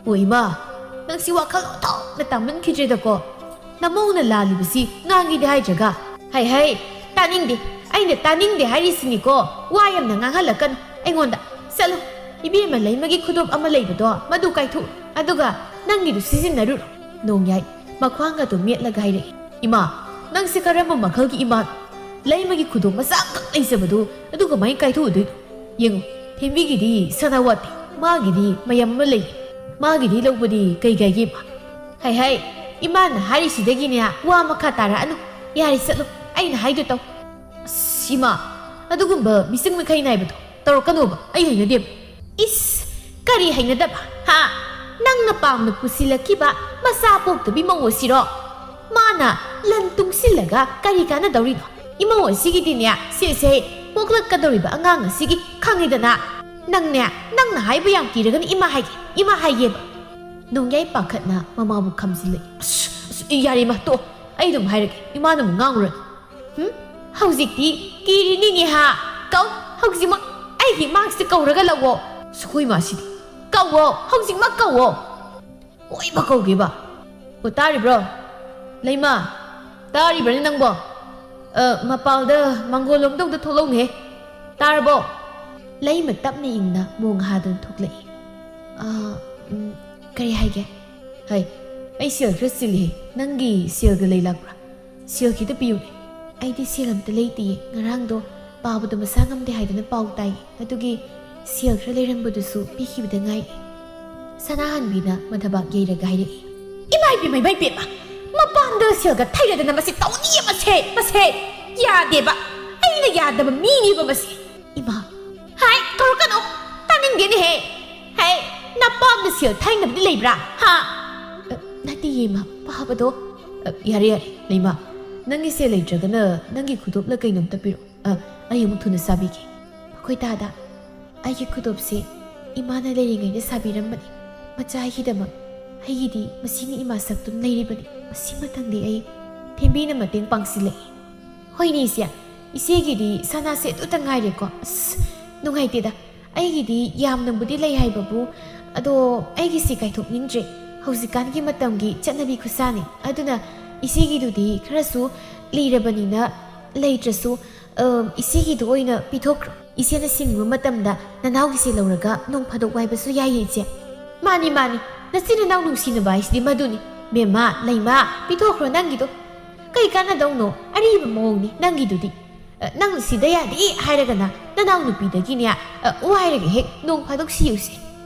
ꯑꯣ ꯏꯃꯥ, ꯅꯪꯁꯤ ꯋꯥꯈꯜ ꯑꯣꯟꯊꯣꯛꯅ ꯇꯥꯃꯟꯈꯤꯗ꯭ꯔꯦꯗꯀꯣ꯫ ꯅꯃꯧꯅ ꯂꯥꯜꯂꯤꯕꯁꯤ ꯉꯥꯡꯉꯤꯗꯤ ꯍꯥꯏꯗ꯭ꯔꯒ꯫ ꯍꯩ ꯍꯩ, ꯇꯥꯅꯤꯡꯗꯦ꯫ ꯑꯩꯅ ꯇꯥꯅꯤꯡꯗꯦ ꯍꯥꯏꯔꯤꯁꯤꯅꯤꯀꯣ꯫ ꯋꯥ ꯌꯥꯝꯅ ꯉꯥꯡꯍꯜꯂꯛꯀꯅꯨ ꯑꯩꯉꯣꯟꯗ꯫ ꯆꯠꯂꯨ, ꯏꯕꯦꯝꯃ ꯂꯩꯃꯒꯤ ꯈꯨꯗꯣꯞ ꯑꯃ ꯂꯩꯕꯗꯣ ꯃꯗꯨ ꯀꯥꯏꯊꯣꯛꯎ, ꯑꯗꯨꯒ ꯅꯪꯒꯤꯗꯨ ꯁꯤꯖꯤꯟꯅꯔꯨꯔꯣ꯫ ꯅꯣꯡꯌꯥꯏ ꯃꯈ꯭ꯋꯥꯡ ꯑꯗꯨ ꯃꯦꯠꯂꯒ ꯍꯥꯏꯔꯛꯏ, ꯏꯃꯥ, ꯅꯪꯁꯦ ꯀꯔꯝꯕ ꯃꯈꯜꯒꯤ ꯏꯃꯥꯅꯣ? ꯂꯩꯃꯒꯤ ꯈꯨꯗꯣꯞ ꯃꯆꯥ ꯑꯃꯈꯛ ꯂꯩꯖꯕꯗꯨ ꯑꯗꯨ ꯀꯃꯥꯏꯅ ꯀꯥꯏꯊꯣꯛꯎꯗꯣꯏꯅꯣ? ꯌꯦꯡꯉꯨ, ꯊꯦꯝꯕꯤꯒꯤꯗꯤ ꯁꯅꯥ ꯋꯥꯠꯇꯦ, ꯃꯥꯒꯤꯗꯤ ꯃꯌꯥꯝ ꯑꯃ ꯂꯩ꯫ ꯃꯥꯒꯤꯗꯤ ꯂꯧꯕꯗꯤ ꯀꯩ ꯀꯥꯏꯒꯦ ꯏꯃꯥ? ꯍꯩ ꯍꯩ, ꯏꯃꯥꯅ ꯍꯥꯏꯔꯤꯁꯤꯗꯒꯤꯅꯦ ꯋꯥ ꯃꯈꯥ ꯇꯥꯔꯛꯑꯅꯨ꯫ ꯌꯥꯔꯦ ꯆꯠꯂꯣ, ꯑꯩꯅ ꯍꯥꯏꯗꯣ ꯇꯧ꯫ ꯑꯁ ꯏꯃꯥ, ꯑꯗꯨꯒꯨꯝꯕ ꯃꯤꯆꯪ ꯃꯤꯈꯥꯏ ꯅꯥꯏꯕꯗꯣ ꯇꯧꯔꯛꯀꯅꯣꯕ, ꯑꯩ ꯍꯩꯅꯗꯦꯕ꯫ ꯏꯁ, ꯀꯔꯤ ꯍꯩꯅꯗꯕ? ꯍꯥ? ꯅꯪꯅ ꯄꯥꯝꯅ ꯄꯨꯁꯤꯜꯂꯛꯈꯤꯕ ꯃꯆꯥ ꯄꯣꯛꯇꯕꯤ ꯃꯧ ꯑꯁꯤꯔꯣ? ꯃꯥꯅ ꯂꯟ ꯇꯨꯡꯁꯤꯜꯂꯒ ꯀꯔꯤ ꯀꯥꯟꯅꯗꯧꯔꯤꯅꯣ? ꯏꯃꯧ ꯑꯁꯤꯒꯤꯗꯤꯅꯦ, ꯁꯤꯁꯦ ꯄꯣꯛꯂꯛꯀꯗꯧꯔꯤꯕ ꯑꯉꯥꯡ ꯑꯁꯤꯒꯤ ꯈꯪꯉꯤꯗꯅ꯫ ꯅꯪꯅꯦ, ꯅꯪꯅ ꯍꯥꯏꯕ ꯌꯥꯝ ꯀꯤꯔꯒꯅ ꯏꯃꯥ ꯍꯥꯏꯒꯦ, ꯏꯃꯥ ꯍꯥꯏꯒꯦꯕ꯫ ꯅꯣꯡꯌꯥꯏ ꯄꯥꯈꯠꯅ ꯃꯃꯥꯕꯨ ꯈꯝꯖꯤꯜꯂꯛꯏ꯫ ꯑꯁ, ꯑꯁ, ꯌꯥꯔꯦ ꯏꯃꯥ, ꯇꯣꯛꯑꯣ꯫ ꯑꯩ ꯑꯗꯨꯝ ꯍꯥꯏꯔꯒꯦ꯫ ꯏꯃꯥꯅ ꯑꯃꯨꯛ ꯉꯥꯡꯉꯨꯔꯅꯤ꯫ ꯍꯨꯝ? ꯍꯧꯖꯤꯛꯇꯤ ꯀꯤꯔꯤꯅꯤꯅꯦ ꯍꯥ? ꯀꯧ, ꯍꯧꯖꯤꯛꯃꯛ ꯑꯩꯒꯤ ꯏꯃꯥꯡꯁꯤꯗ ꯀꯧꯔꯒ ꯂꯧꯋꯣ꯫ ꯁꯈꯣꯏ ꯃꯥꯁꯤꯗꯤ꯫ ꯀꯧꯋꯣ, ꯍꯧꯖꯤꯛꯃꯛ ꯀꯧꯋꯣ꯫ ꯀꯣꯏꯕ ꯀꯧꯒꯦꯕ꯫ ꯑꯣ, ꯇꯥꯔꯤꯕ꯭ꯔꯣ? ꯂꯩꯃ, ꯇꯥꯔꯤꯕ꯭ꯔꯅꯦ ꯅꯪꯕꯣ? ꯑ, ꯃꯄꯥꯜꯗ ꯃꯪꯒꯣꯜ ꯂꯣꯝꯗ ꯑꯝꯇ ꯊꯣꯛꯂꯛꯎꯅꯦ꯫ ꯇꯥꯔꯕꯣ? ꯂꯩꯃ ꯇꯞꯅ ꯏꯪꯅ ꯃꯣꯡ ꯍꯥꯗꯨꯅ ꯊꯣꯛꯂꯛꯏ꯫ ꯑ, ꯎꯝ, ꯀꯔꯤ ꯍꯥꯏꯒꯦ? ꯍꯩ, ꯑꯩ ꯁꯦꯜ ꯈꯔ ꯆꯤꯜꯂꯤ꯫ ꯅꯪꯒꯤ ꯁꯦꯜꯒ ꯂꯩ ꯂꯥꯛꯄ꯭ꯔꯥ? ꯁꯦꯜ ꯈꯤꯇ ꯄꯤꯌꯨꯅꯦ꯫ ꯑꯩꯗꯤ ꯁꯦꯜ ꯑꯝꯇ ꯂꯩꯇꯤꯌꯦ꯫ ꯉꯔꯥꯡꯗꯣ ꯄꯥꯕꯗꯣ ꯃꯁꯥ ꯉꯝꯗꯦ ꯍꯥꯏꯗꯅ ꯄꯥꯎ ꯇꯥꯏ꯫ ꯑꯗꯨꯒꯤ ꯁꯦꯜ ꯈꯔ ꯂꯩꯔꯝꯕꯗꯨꯁꯨ ꯄꯤꯈꯤꯕꯗ ꯉꯥꯏꯔꯤ꯫ ꯁꯅꯥꯍꯟꯕꯤꯅ ꯃꯊꯕꯥꯛ ꯌꯩꯔꯒ ꯍꯥꯏꯔꯛꯏ꯫ ꯏꯃꯥ ꯏꯕꯦꯝꯃ, ꯏꯃꯥ ꯏꯕꯦꯝꯃ! ꯃꯄꯥꯝꯗ ꯁꯦꯜꯒ ꯊꯩꯔꯗꯅ ꯃꯁꯤ ꯇꯧꯅꯤꯌꯦ ꯃꯁꯦ, ꯃꯁꯦ! ꯌꯥꯗꯦꯕ! ꯑꯩꯅ ꯌꯥꯗꯕ ꯃꯤꯅꯦꯕ ꯃꯁꯤ! ꯏꯃꯥ! ꯍꯥꯏ, ꯀꯧꯔꯛꯀꯅꯨ! ꯇꯥꯅꯤꯡꯗꯦꯅꯦꯍꯦ! ꯍꯥꯏ, ꯅꯄꯥꯝꯗ ꯁꯦꯜ ꯊꯩꯅꯕꯗꯤ ꯂꯩꯕ꯭ꯔꯥ? ꯍꯥ? ꯑ, ꯅꯠꯇꯦꯌꯦ, ꯏꯃꯥ, ꯄꯥꯕꯗꯣ꯫ ꯑ, ꯌꯥꯔꯦ, ꯌꯥꯔꯦ, ꯂꯩꯃ꯫ "ꯅꯪꯒꯤ ꯁꯦꯜ ꯂꯩꯇ꯭ꯔꯒꯅ ꯅꯪꯒꯤ ꯈꯨꯗꯣꯞꯂ ꯀꯩꯅꯣꯝꯇ ꯄꯤꯔꯛꯑꯣ꯫ ꯑ, ꯑꯩ ꯑꯃꯨꯛ ꯊꯨꯅ ꯁꯥꯕꯤꯒꯦ꯫" "ꯃꯈꯣꯏ ꯇꯥꯗ, ꯑꯩꯒꯤ ꯈꯨꯗꯣꯞꯁꯦ ꯏꯃꯥꯅ ꯂꯩꯔꯤꯉꯩꯗ ꯁꯥꯕꯤꯔꯝꯕꯅꯤ꯫ ꯃꯆꯥ ꯑꯩꯒꯤꯗꯃꯛ꯫ ꯑꯩꯒꯤꯗꯤ ꯃꯁꯤꯅ ꯏꯃꯥ ꯁꯛꯇꯨꯅ ꯂꯩꯔꯤꯕꯅꯤ꯫ ꯃꯁꯤꯃꯇꯪꯗꯤ ꯑꯩ꯫" ꯊꯦꯝꯕꯤꯅ ꯃꯇꯦꯡ ꯄꯥꯡꯁꯤꯜꯂꯛꯏ꯫ "ꯍꯣꯏꯅꯦ ꯏꯆꯦ, ꯏꯆꯦꯒꯤꯗꯤ ꯁꯅꯥꯁꯦ ꯑꯗꯨꯇ ꯉꯥꯏꯔꯦꯀꯣ꯫ ꯑꯁ, ꯅꯨꯡꯉꯥꯏꯇꯦꯗ꯫ ꯑꯩꯒꯤꯗꯤ ꯌꯥꯝꯅꯕꯨꯗꯤ ꯂꯩ ꯍꯥꯏꯕꯕꯨ, ꯑꯗꯣ ꯑꯩꯒꯤꯁꯤ ꯀꯥꯏꯊꯣꯛꯅꯤꯡꯗ꯭ꯔꯦ꯫ ꯍꯧꯖꯤꯛꯀꯥꯟꯒꯤ ꯃꯇꯝꯒꯤ ꯆꯠꯅꯕꯤ ꯈꯨꯠꯁꯥꯅꯤ꯫ ꯑꯗꯨꯅ ꯏꯆꯦꯒꯤꯗꯨꯗꯤ ꯈꯔꯁꯨ ꯂꯤꯔꯕꯅꯤꯅ ꯂꯩꯇ꯭ꯔꯁꯨ, ꯑ, ꯏꯆꯦꯒꯤꯗꯨ ꯑꯣꯏꯅ ꯄꯤꯊꯣꯛꯈ꯭ꯔꯣ꯫ ꯏꯆꯦꯅ ꯁꯤꯡꯕ ꯃꯇꯝꯗ ꯅꯅꯥꯎꯒꯤꯁꯦ ꯂꯧꯔꯒ ꯅꯣꯡ ꯐꯥꯗꯣꯛ ꯋꯥꯏꯕꯁꯨ ꯌꯥꯏꯌꯦ ꯏꯆꯦ꯫" "ꯃꯥꯅꯤ, ꯃꯥꯅꯤ꯫ ꯅꯆꯤꯟ ꯅꯅꯥꯎ ꯅꯨꯡꯁꯤꯅꯕ ꯍꯥꯏꯁꯤꯗꯤ ꯃꯗꯨꯅꯤ꯫ ꯕꯦꯝꯃ, ꯂꯩꯃ, ꯄꯤꯊꯣꯛꯈ꯭ꯔꯣ ꯅꯪꯒꯤꯗꯣ꯫ ꯀꯩ ꯀꯥꯟꯅꯗꯧꯅꯣ? ꯑꯔꯤꯕ ꯃꯑꯣꯡꯅꯤ ꯅꯪꯒꯤꯗꯨꯗꯤ꯫ ꯑ, ꯅꯪ ꯁꯤꯗ ꯌꯥꯗꯦ ꯍꯥꯏꯔꯒꯅ ꯅꯅꯥꯎ ꯅꯨꯄꯤꯗꯒꯤꯅꯦ, ꯑ, ꯋꯥꯏꯔꯒ ꯍꯦꯛ ꯅꯣꯡ ꯐꯥꯗꯣꯛ ꯁꯤꯌꯨꯁꯦ꯫"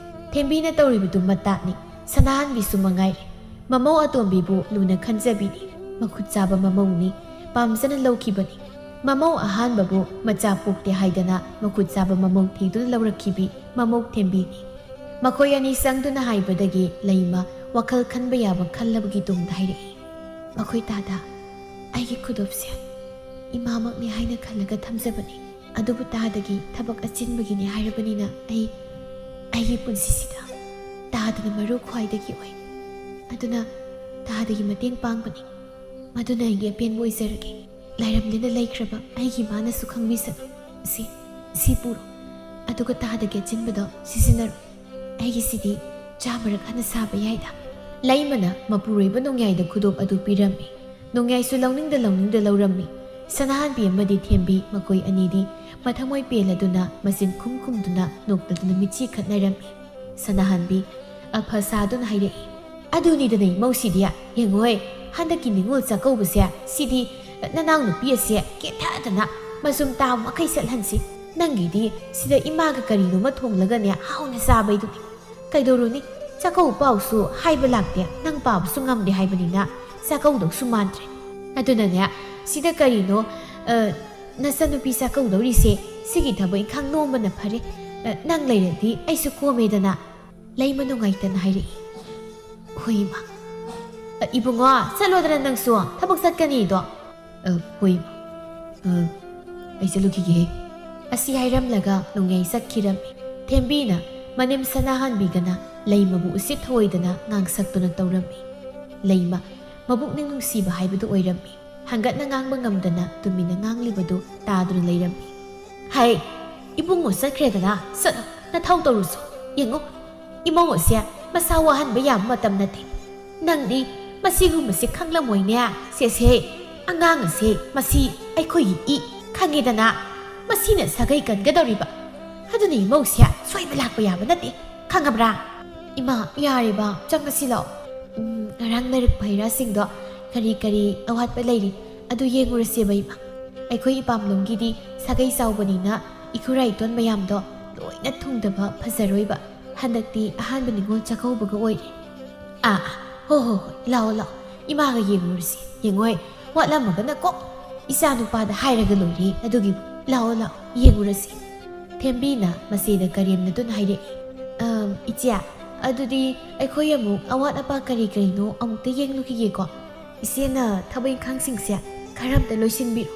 ꯊꯦꯝꯕꯤꯅ ꯇꯧꯔꯤꯕꯗꯨ ꯃꯇꯥꯠꯅꯤ꯫ ꯁꯅꯥꯍꯟꯕꯤꯁꯨ ꯃꯉꯥꯏꯔꯦ꯫ ꯃꯃꯧ ꯑꯇꯣꯝꯕꯤꯕꯨ ꯂꯨꯅ ꯈꯟꯖꯕꯤꯅꯤ꯫ ꯃꯈꯨꯠ ꯆꯥꯕ ꯃꯃꯧꯅꯤ꯫ ꯄꯥꯝꯖꯅ ꯂꯧꯈꯤꯕꯅꯤ꯫ ꯃꯃꯧ ꯑꯍꯥꯟꯕꯕꯨ ꯃꯆꯥ ꯄꯣꯛꯇꯦ ꯍꯥꯏꯗꯅ ꯃꯈꯨꯠ ꯆꯥꯕ ꯃꯃꯧ ꯊꯤꯗꯨꯅ ꯂꯧꯔꯛꯈꯤꯕꯤ ꯃꯃꯧ ꯊꯦꯝꯕꯤꯅꯤ꯫ ꯃꯈꯣꯏ ꯑꯅꯤ ꯆꯪꯗꯨꯅ ꯍꯥꯏꯕꯗꯒꯤ ꯂꯩꯃ ꯋꯥꯈꯜ ꯈꯟꯕ ꯌꯥꯕ ꯈꯜꯂꯕꯒꯤ ꯇꯨꯡꯗ ꯍꯥꯏꯔꯛꯏ, "ꯃꯈꯣꯏ ꯇꯥꯗ, ꯑꯩꯒꯤ ꯈꯨꯗꯣꯞꯁꯦ ꯏꯃꯥꯃꯛꯅꯤ ꯍꯥꯏꯅ ꯈꯜꯂꯒ ꯊꯝꯖꯕꯅꯤ꯫ ꯑꯗꯨꯕꯨ ꯇꯥꯗꯒꯤ ꯊꯕꯛ ꯑꯆꯤꯟꯕꯒꯤꯅꯤ ꯍꯥꯏꯔꯕꯅꯤꯅ ꯑꯩ, ꯑꯩꯒꯤ ꯄꯨꯟꯁꯤꯁꯤꯗ ꯇꯥꯗꯅ ꯃꯔꯨ ꯈ꯭ꯋꯥꯏꯗꯒꯤ ꯑꯣꯏ꯫ ꯑꯗꯨꯅ ꯇꯥꯗꯒꯤ ꯃꯇꯦꯡ ꯄꯥꯡꯕꯅꯤ꯫ ꯃꯗꯨꯅ ꯑꯩꯒꯤ ꯑꯄꯦꯟꯕ ꯑꯣꯏꯖꯔꯒꯦ꯫ ꯂꯥꯏꯔꯝꯗꯅ ꯂꯩꯈ꯭ꯔꯕ ꯑꯩꯒꯤ ꯏꯃꯥꯅꯁꯨ ꯈꯪꯕꯤꯁꯅꯨ꯫ ꯁꯤ, ꯁꯤ ꯄꯨꯔꯣ꯫ ꯑꯗꯨꯒ ꯇꯥꯗꯒꯤ ꯑꯆꯤꯟꯕꯗꯣ ꯁꯤꯖꯤꯟꯅꯔꯣ꯫ ꯑꯩꯒꯤꯁꯤꯗꯤ ꯆꯥꯝꯃꯔꯛ ꯍꯟꯅ ꯁꯥꯕ ꯌꯥꯏꯗ꯫" ꯂꯩꯃꯅ ꯃꯄꯨꯔꯣꯏꯕ ꯅꯣꯡꯌꯥꯏꯗ ꯈꯨꯗꯣꯞ ꯑꯗꯨ ꯄꯤꯔꯝꯃꯤ꯫ ꯅꯣꯡꯌꯥꯏꯁꯨ ꯂꯧꯅꯤꯡꯗ ꯂꯧꯅꯤꯡꯗ ꯂꯧꯔꯝꯃꯤ꯫ ꯁꯅꯥꯍꯟꯕꯤ ꯑꯃꯗꯤ ꯊꯦꯝꯕꯤ ꯃꯈꯣꯏ ꯑꯅꯤꯗꯤ ꯃꯊꯃꯣꯏ ꯄꯦꯜꯂꯗꯨꯅ ꯃꯆꯤꯟ ꯈꯨꯝ ꯈꯨꯝꯗꯨꯅ ꯅꯣꯛꯇꯗꯨꯅ ꯃꯤꯠꯆꯤ ꯈꯠꯅꯔꯝꯃꯤ꯫ ꯁꯅꯥꯍꯟꯕꯤ ꯑꯐ ꯁꯥꯗꯨꯅ ꯍꯥꯏꯔꯛꯏ, "ꯑꯗꯨꯅꯤꯗꯅ ꯏꯃꯧꯁꯤꯗꯤ꯫ ꯌꯦꯡꯉꯣꯍꯦ, ꯍꯟꯗꯛꯀꯤ ꯅꯤꯉꯣꯜ ꯆꯥꯛꯀꯧꯕꯁꯦ ꯁꯤꯗꯤ ꯅꯅꯥꯎ ꯅꯨꯄꯤ ꯑꯁꯦ ꯀꯦꯊꯗꯅ ꯃꯆꯨꯝ ꯇꯥꯕ ꯃꯈꯩ ꯆꯠꯍꯟꯁꯤ꯫ ꯅꯪꯒꯤꯗꯤ ꯁꯤꯗ ꯏꯃꯥꯒ ꯀꯔꯤꯅꯣꯃ ꯊꯣꯡꯂꯒꯅꯦ ꯍꯥꯎꯅ ꯆꯥꯕꯩꯗꯨꯅꯤ꯫ ꯀꯩꯗꯧꯔꯨꯅꯤ, ꯆꯥꯛꯀꯧꯕ ꯄꯥꯎꯁꯨ ꯍꯥꯏꯕ ꯂꯥꯛꯇꯦ, ꯅꯪ ꯄꯥꯕꯁꯨ ꯉꯝꯗꯦ ꯍꯥꯏꯕꯅꯤꯅ ꯆꯥꯛꯀꯧꯗꯧꯁꯨ ꯃꯥꯟꯗ꯭ꯔꯦ꯫ ꯑꯗꯨꯅꯅꯦ ꯁꯤꯗ ꯀꯔꯤꯅꯣ, ꯑ, ꯅꯆꯟꯅꯨꯄꯤ ꯆꯥꯛꯀꯧꯗꯧꯔꯤꯁꯦ, ꯁꯤꯒꯤ ꯊꯕꯛ ꯏꯪꯈꯥꯡ ꯅꯣꯝꯕꯅ ꯐꯔꯦ꯫ ꯑ, ꯅꯪ ꯂꯩꯔꯗꯤ ꯑꯩꯁꯨ ꯀꯣꯝꯃꯦꯗꯅ꯫" ꯂꯩꯃ ꯅꯨꯡꯉꯥꯏꯇꯅ ꯍꯥꯏꯔꯛꯏ꯫ "ꯍꯣꯏ ꯏꯃꯥ꯫" "ꯑ, ꯏꯕꯨꯡꯉꯣ, ꯆꯠꯂꯣꯗꯅ ꯅꯪꯁꯨ, ꯊꯕꯛ ꯆꯠꯀꯅꯤꯗꯣ꯫ "ꯑ, ꯍꯣꯏ, ꯏꯃꯥ꯫ ꯑ, ꯑꯩ ꯆꯠꯂꯨꯈꯤꯒꯦ"꯫ ꯑꯁꯤ ꯍꯥꯏꯔꯝꯂꯒ ꯅꯣꯡꯌꯥꯏ ꯆꯠꯈꯤꯔꯝꯃꯤ꯫ ꯊꯦꯝꯕꯤꯅ ꯃꯅꯦꯝ ꯁꯅꯥꯍꯥꯟꯕꯤꯒꯅ ꯂꯩꯃꯕꯨ ꯎꯁꯤꯠ ꯊꯑꯣꯏꯗꯅ ꯉꯥꯡꯁꯛꯇꯨꯅ ꯇꯧꯔꯝꯃꯤ꯫ ꯂꯩꯃ ꯃꯕꯨꯛꯅꯤꯡ ꯅꯨꯡꯁꯤꯕ ꯍꯥꯏꯕꯗꯨ ꯑꯣꯏꯔꯝꯃꯤ꯫ ꯍꯪꯒꯠꯅ ꯉꯥꯡꯕ ꯉꯝꯗꯅ ꯇꯨꯃꯤꯟꯅ ꯉꯥꯡꯂꯤꯕꯗꯨ ꯇꯥꯗꯨꯅ ꯂꯩꯔꯝꯃꯤ꯫ "ꯍꯥꯏ, ꯏꯕꯨꯡꯉꯣ ꯆꯠꯈ꯭ꯔꯦꯗꯅ, ꯆꯠꯂꯣ, ꯅꯊꯧ ꯇꯧꯔꯨꯁꯣ꯫ ꯌꯦꯡꯉꯨ, ꯏꯃꯧ ꯑꯁꯦ ꯃꯁꯥ ꯋꯥꯍꯟꯕ ꯌꯥꯕ ꯃꯇꯝ ꯅꯠꯇꯦ꯫ ꯅꯪꯗꯤ ꯃꯁꯤꯒꯨꯝꯕꯁꯦ ꯈꯪꯂꯝꯃꯣꯏꯅꯦ꯫ ꯁꯦꯁꯦ, ꯑꯉꯥꯡ ꯑꯁꯦ, ꯃꯁꯤ ꯑꯩꯈꯣꯏꯒꯤ ꯏ, ꯈꯪꯉꯦꯗꯅ꯫ ꯃꯁꯤꯅ ꯁꯥꯒꯩ ꯀꯟꯒꯗꯧꯔꯤꯕ꯫ ꯑꯗꯨꯅ ꯏꯃꯧꯁꯦ ꯁꯣꯏꯕ ꯂꯥꯛꯄ ꯌꯥꯕ ꯅꯠꯇꯦ, ꯈꯪꯉꯕ꯭ꯔꯥ?" "ꯏꯃꯥ, ꯌꯥꯔꯦꯕ, ꯆꯪꯉꯁꯤ ꯂꯥꯛꯑꯣ꯫ ꯎꯝ, ꯉꯔꯥꯡ ꯂꯩꯔꯛꯄ ꯍꯩ ꯔꯥꯁꯤꯡꯗꯣ ꯀꯔꯤ ꯀꯔꯤ ꯑꯋꯥꯠꯄ ꯂꯩꯔꯤ, ꯑꯗꯨ ꯌꯦꯡꯉꯨꯔꯁꯦꯕ, ꯏꯃꯥ꯫ ꯑꯩꯈꯣꯏ ꯏꯄꯥꯝꯂꯣꯝꯒꯤꯗꯤ ꯁꯥꯒꯩ ꯆꯥꯎꯕꯅꯤꯅ ꯏꯈꯨꯔꯥ ꯏꯇꯣꯟ ꯃꯌꯥꯝꯗꯣ ꯂꯣꯏꯅ ꯊꯨꯡꯗꯕ ꯐꯖꯔꯣꯏꯕ꯫ ꯍꯟꯗꯛꯇꯤ ꯑꯍꯥꯟꯕ ꯅꯤꯉꯣꯜ ꯆꯥꯛꯀꯧꯕꯒ ꯑꯣꯏꯔꯦ꯫" "ꯑꯥ, ꯑꯥ, ꯍꯣ, ꯍꯣ, ꯍꯣꯏ, ꯂꯥꯛꯑꯣ, ꯂꯥꯛꯑꯣ, ꯏꯃꯥꯒ ꯌꯦꯡꯉꯨꯔꯁꯤ꯫ ꯌꯦꯡꯉꯣꯏ, ꯋꯥꯠꯂꯝꯃꯒꯅ ꯀꯣꯛ ꯏꯆꯥ ꯅꯨꯄꯥꯗ ꯍꯥꯏꯔꯒ ꯂꯣꯏꯔꯦ꯫ ꯑꯗꯨꯒꯤꯕꯨ ꯂꯥꯛꯑꯣ, ꯂꯥꯛꯑꯣ, ꯌꯦꯡꯉꯨꯔꯁꯤ꯫" ꯊꯦꯝꯕꯤꯅ ꯃꯆꯦꯗ ꯀꯔꯦꯝꯅꯗꯨꯅ ꯍꯥꯏꯔꯛꯏ꯫ "ꯑꯝ, ꯏꯆꯦ, ꯑꯗꯨꯗꯤ ꯑꯩꯈꯣꯏ ꯑꯃꯨꯛ ꯑꯋꯥꯠ ꯑꯄꯥ ꯀꯔꯤ ꯀꯔꯤꯅꯣ ꯑꯃꯨꯛꯇ ꯌꯦꯡꯂꯨꯈꯤꯒꯦꯀꯣ꯫ ꯏꯆꯦꯅ ꯊꯕꯛ ꯏꯪꯈꯥꯡꯁꯤꯡꯁꯦ ꯈꯔ ꯑꯝꯇ ꯂꯣꯏꯁꯤꯟꯕꯤꯔꯣ꯫"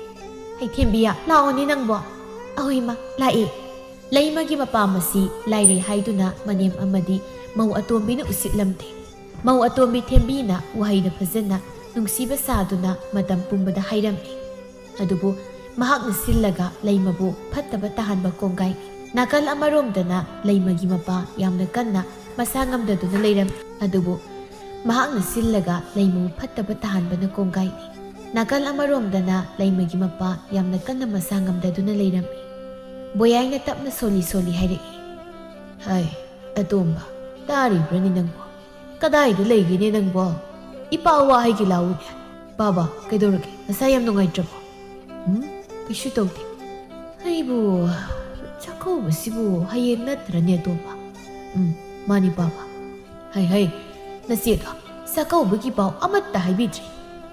"ꯍꯩ, ꯊꯦꯝꯕꯤꯌꯥ, ꯂꯥꯛꯑꯣꯅꯦ ꯅꯪꯕꯣ꯫" "ꯑꯍꯣꯏ, ꯏꯃꯥ, ꯂꯥꯛꯑꯦ꯫" ꯂꯩꯃꯒꯤ ꯃꯄꯥ ꯃꯁꯤ ꯂꯥꯏꯔꯩ ꯍꯥꯏꯗꯨꯅ ꯃꯅꯦꯝ ꯑꯃꯗꯤ ꯃꯧ ꯑꯇꯣꯝꯕꯤꯅ ꯎꯁꯤꯠꯂꯝꯗꯦ꯫ ꯃꯧ ꯑꯇꯣꯝꯕꯤ ꯊꯦꯝꯕꯤꯅ ꯋꯥꯍꯩꯗ ꯐꯖꯅ ꯅꯨꯡꯁꯤꯕ ꯁꯥꯗꯨꯅ ꯃꯇꯝ ꯄꯨꯝꯕꯗ ꯍꯥꯏꯔꯝꯃꯤ꯫ ꯑꯗꯨꯕꯨ ꯃꯍꯥꯛꯅ ꯁꯤꯜꯂꯒ ꯂꯩꯃꯕꯨ ꯐꯠꯇꯕ ꯇꯥꯍꯟꯕ ꯀꯣꯡꯒꯥꯏ꯫ ꯅꯥꯀꯜ ꯑꯃꯔꯣꯝꯗꯅ ꯂꯩꯃꯒꯤ ꯃꯄꯥ ꯌꯥꯝꯅ ꯀꯟꯅ ꯃꯁꯥ ꯉꯝꯗꯗꯨꯅ ꯂꯩꯔꯝꯃꯤ꯫ ꯑꯗꯨꯕꯨ ꯃꯍꯥꯛꯅ ꯁꯤꯜꯂꯒ ꯂꯩꯃꯕꯨ ꯐꯠꯇꯕ ꯇꯥꯍꯟꯕꯅ ꯀꯣꯡꯒꯥꯏꯅꯤ꯫ ꯅꯥꯀꯜ ꯑꯃꯔꯣꯝꯗꯅ ꯂꯩꯃꯒꯤ ꯃꯄꯥ ꯌꯥꯝꯅ ꯀꯟꯅ ꯃꯁꯥ ꯉꯝꯗꯗꯨꯅ ꯂꯩꯔꯝꯃꯤ꯫ ꯕꯣꯌꯥꯏꯅ ꯇꯞꯅ ꯁꯣꯜꯂꯤ ꯁꯣꯜꯂꯤ ꯍꯥꯏꯔꯛꯏ꯫ "ꯍꯥꯏ, ꯑꯇꯣꯝꯕ, ꯇꯥꯔꯤꯕ꯭ꯔꯅꯦ ꯅꯪꯕꯣ? ꯀꯗꯥꯏꯗ ꯂꯩꯒꯦꯅꯦ ꯅꯪꯕꯣ? ꯏꯄꯥ ꯋꯥ ꯍꯥꯏꯒꯦ ꯂꯥꯛꯎꯅꯦ꯫ ꯄꯥꯕ, ꯀꯩꯗꯧꯔꯒꯦ? ꯅꯁꯥ ꯌꯥꯝ ꯅꯨꯡꯉꯥꯏꯇ꯭ꯔꯕꯣ?" "ꯎꯝ, ꯀꯩꯁꯨ ꯇꯧꯗꯦ꯫ ꯑꯩꯕꯨ, ꯆꯥꯛꯀꯧꯕꯁꯤꯕꯨ ꯍꯌꯦꯡ ꯅꯠꯇ꯭ꯔꯅꯦ, ꯑꯇꯣꯝꯕ?" "ꯎꯝ, ꯃꯥꯅꯤ, ꯄꯥꯕ꯫" "ꯍꯩ, ꯍꯩ, ꯅꯆꯦꯗꯣ ꯆꯥꯛꯀꯧꯕꯒꯤ ꯄꯥꯎ ꯑꯃꯠꯇ ꯍꯥꯏꯕꯤꯗ꯭ꯔꯤ꯫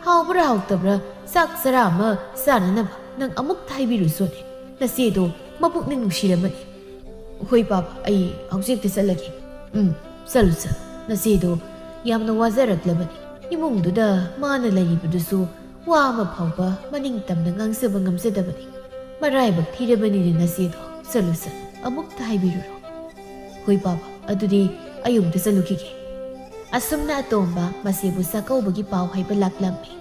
ꯍꯥꯎꯕ꯭ꯔꯥ ꯍꯥꯎꯇꯕ꯭ꯔꯥ, ꯆꯥꯛ ꯆꯔꯥ ꯑꯃ ꯆꯥꯅꯅꯕ ꯅꯪ ꯑꯃꯨꯛꯇ ꯍꯥꯏꯕꯤꯔꯨꯆꯣꯅꯦ꯫ ꯅꯆꯦꯗꯣ ꯃꯄꯨꯛꯅꯤꯡ ꯅꯨꯡꯁꯤꯔꯝꯃꯅꯤ꯫" "ꯍꯣꯏ, ꯄꯥꯕ, ꯑꯩ ꯍꯧꯖꯤꯛꯇ ꯆꯠꯂꯒꯦ꯫" "ꯎꯝ, ꯆꯠꯂꯨ, ꯆꯠꯂꯨ꯫ ꯅꯆꯦꯗꯣ ꯌꯥꯝꯅ ꯋꯥꯖꯔꯛꯂꯕꯅꯤ꯫ ꯏꯃꯨꯡꯗꯨꯗ ꯃꯥꯅ ꯂꯩꯔꯤꯕꯗꯨꯁꯨ ꯋꯥ ꯑꯃ ꯐꯥꯎꯕ ꯃꯅꯤꯡ ꯇꯝꯅ ꯉꯥꯡꯖꯕ ꯉꯝꯖꯗꯕꯅꯤ꯫ ꯃꯔꯥꯏꯕꯛ ꯊꯤꯔꯕꯅꯤꯅꯦ ꯅꯆꯦꯗꯣ꯫ ꯆꯠꯂꯨ, ꯆꯠꯂꯨ, ꯑꯃꯨꯛꯇ ꯍꯥꯏꯕꯤꯔꯨꯔꯣ꯫ ꯍꯣꯏ ꯄꯥꯕ, ꯑꯗꯨꯗꯤ ꯑꯩ ꯑꯃꯨꯛꯇ ꯆꯠꯂꯨꯈꯤꯒꯦ꯫ ꯑꯁꯨꯝꯅ ꯑꯇꯣꯝꯕ ꯃꯆꯦꯕꯨ ꯆꯥꯛꯀꯧꯕꯒꯤ ꯄꯥꯎ ꯍꯥꯏꯕ ꯂꯥꯛꯂꯝꯃꯤ꯫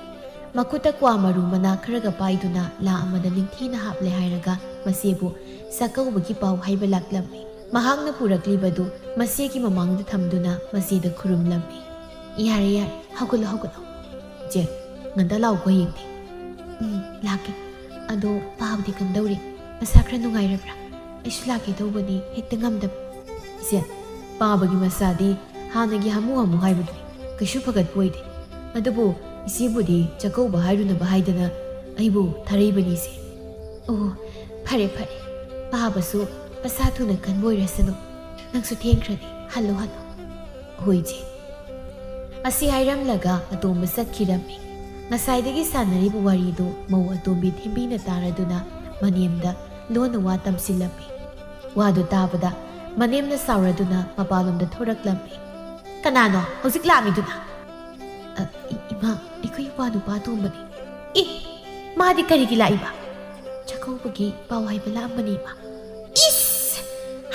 ꯃꯈꯨꯠꯇ ꯀ꯭ꯋꯥ ꯃꯔꯨ ꯃꯅꯥ ꯈꯔꯒ ꯄꯥꯏꯗꯨꯅ ꯂꯥ ꯑꯃꯗ ꯅꯤꯡꯊꯤꯅ ꯍꯥꯞꯂꯦ ꯍꯥꯏꯔꯒ ꯃꯆꯦꯕꯨ ꯆꯥꯛꯀꯧꯕꯒꯤ ꯄꯥꯎ ꯍꯥꯏꯕ ꯂꯥꯛꯂꯝꯃꯤ꯫ ꯃꯍꯥꯛꯅ ꯄꯨꯔꯛꯂꯤꯕꯗꯨ ꯃꯆꯦꯒꯤ ꯃꯃꯥꯡꯗ ꯊꯝꯗꯨꯅ ꯃꯆꯦꯗ ꯈꯨꯔꯨꯝꯂꯝꯃꯤ꯫ "ꯌꯥꯔꯦ, ꯌꯥꯔꯦ, ꯍꯧꯒꯠꯂꯣ, ꯍꯧꯒꯠꯂꯣ꯫ ꯆꯦ, ꯉꯟꯇꯥ ꯂꯥꯛꯎꯀꯣ ꯍꯌꯦꯡꯗꯤ꯫" "ꯎꯝ, ꯂꯥꯛꯀꯦ꯫ ꯑꯗꯣ ꯄꯥꯕꯗꯤ ꯀꯝꯗꯧꯔꯤ? ꯃꯁꯥ ꯈꯔ ꯅꯨꯡꯉꯥꯏꯔꯕ꯭ꯔꯥ? ꯑꯩꯁꯨ ꯂꯥꯛꯀꯦ ꯇꯧꯕꯅꯤ, ꯍꯦꯛꯇ ꯉꯝꯗꯕ꯫" "ꯏꯆꯦ, ꯄꯥꯕꯒꯤ ꯃꯁꯥꯗꯤ ꯍꯥꯟꯅꯒꯤ ꯍꯥꯃꯨ ꯍꯥꯃꯨ ꯍꯥꯏꯕꯗꯨꯅꯤ, ꯀꯩꯁꯨ ꯐꯒꯠꯄ ꯑꯣꯏꯗꯦ꯫ ꯑꯗꯨꯕꯨ ꯏꯆꯦꯕꯨꯗꯤ ꯆꯥꯛꯀꯧꯕ ꯍꯥꯏꯔꯨꯅꯕ ꯍꯥꯏꯗꯅ ꯑꯩꯕꯨ ꯊꯥꯔꯛꯏꯕꯅꯤ, ꯏꯆꯦ꯫" "ꯑꯣ, ꯐꯔꯦ, ꯐꯔꯦ꯫ ꯄꯥꯕꯁꯨ ꯃꯁꯥ ꯊꯨꯅ ꯀꯟꯕ ꯑꯣꯏꯔꯁꯅꯨ꯫ ꯅꯪꯁꯨ ꯊꯦꯡꯈ꯭ꯔꯅꯤ, ꯍꯜꯂꯣ, ꯍꯜꯂꯣ꯫" "ꯍꯣꯏ, ꯏꯆꯦ꯫" ꯑꯁꯤ ꯍꯥꯏꯔꯝꯂꯒ ꯑꯇꯣꯝꯕ ꯆꯠꯈꯤꯔꯝꯃꯤ꯫ ꯉꯁꯥꯏꯗꯒꯤ ꯁꯥꯟꯅꯔꯤꯕ ꯋꯥꯔꯤꯗꯨ ꯃꯧ ꯑꯇꯣꯝꯕꯤ ꯊꯦꯝꯕꯤꯅ ꯇꯥꯔꯗꯨꯅ ꯃꯅꯦꯝꯗ ꯂꯣꯟꯅ ꯋꯥ ꯇꯝꯁꯤꯜꯂꯝꯃꯤ꯫ ꯋꯥꯗꯨ ꯇꯥꯕꯗ ꯃꯅꯦꯝꯅ ꯁꯥꯎꯔꯗꯨꯅ ꯃꯄꯥꯟꯂꯣꯝꯗ ꯊꯣꯔꯛꯂꯝꯃꯤ꯫ "ꯀꯅꯥꯅꯣ ꯍꯧꯖꯤꯛ ꯂꯥꯛꯂꯤꯗꯨꯅ?" "ꯑ, ꯏ-, ꯏꯃꯥ, ꯑꯩꯈꯣꯏ ꯏꯄ꯭ꯋꯥ ꯅꯨꯄꯥ ꯑꯇꯣꯝꯕꯅꯤ꯫" "ꯑꯦ, ꯃꯥꯗꯤ ꯀꯔꯤꯒꯤ ꯂꯥꯛꯏꯕ?" "ꯆꯥꯛꯀꯧꯕꯒꯤ ꯄꯥꯎ ꯍꯥꯏꯕ ꯂꯥꯛꯑꯝꯕꯅꯤ, ꯏꯃꯥ꯫" "ꯏꯁ!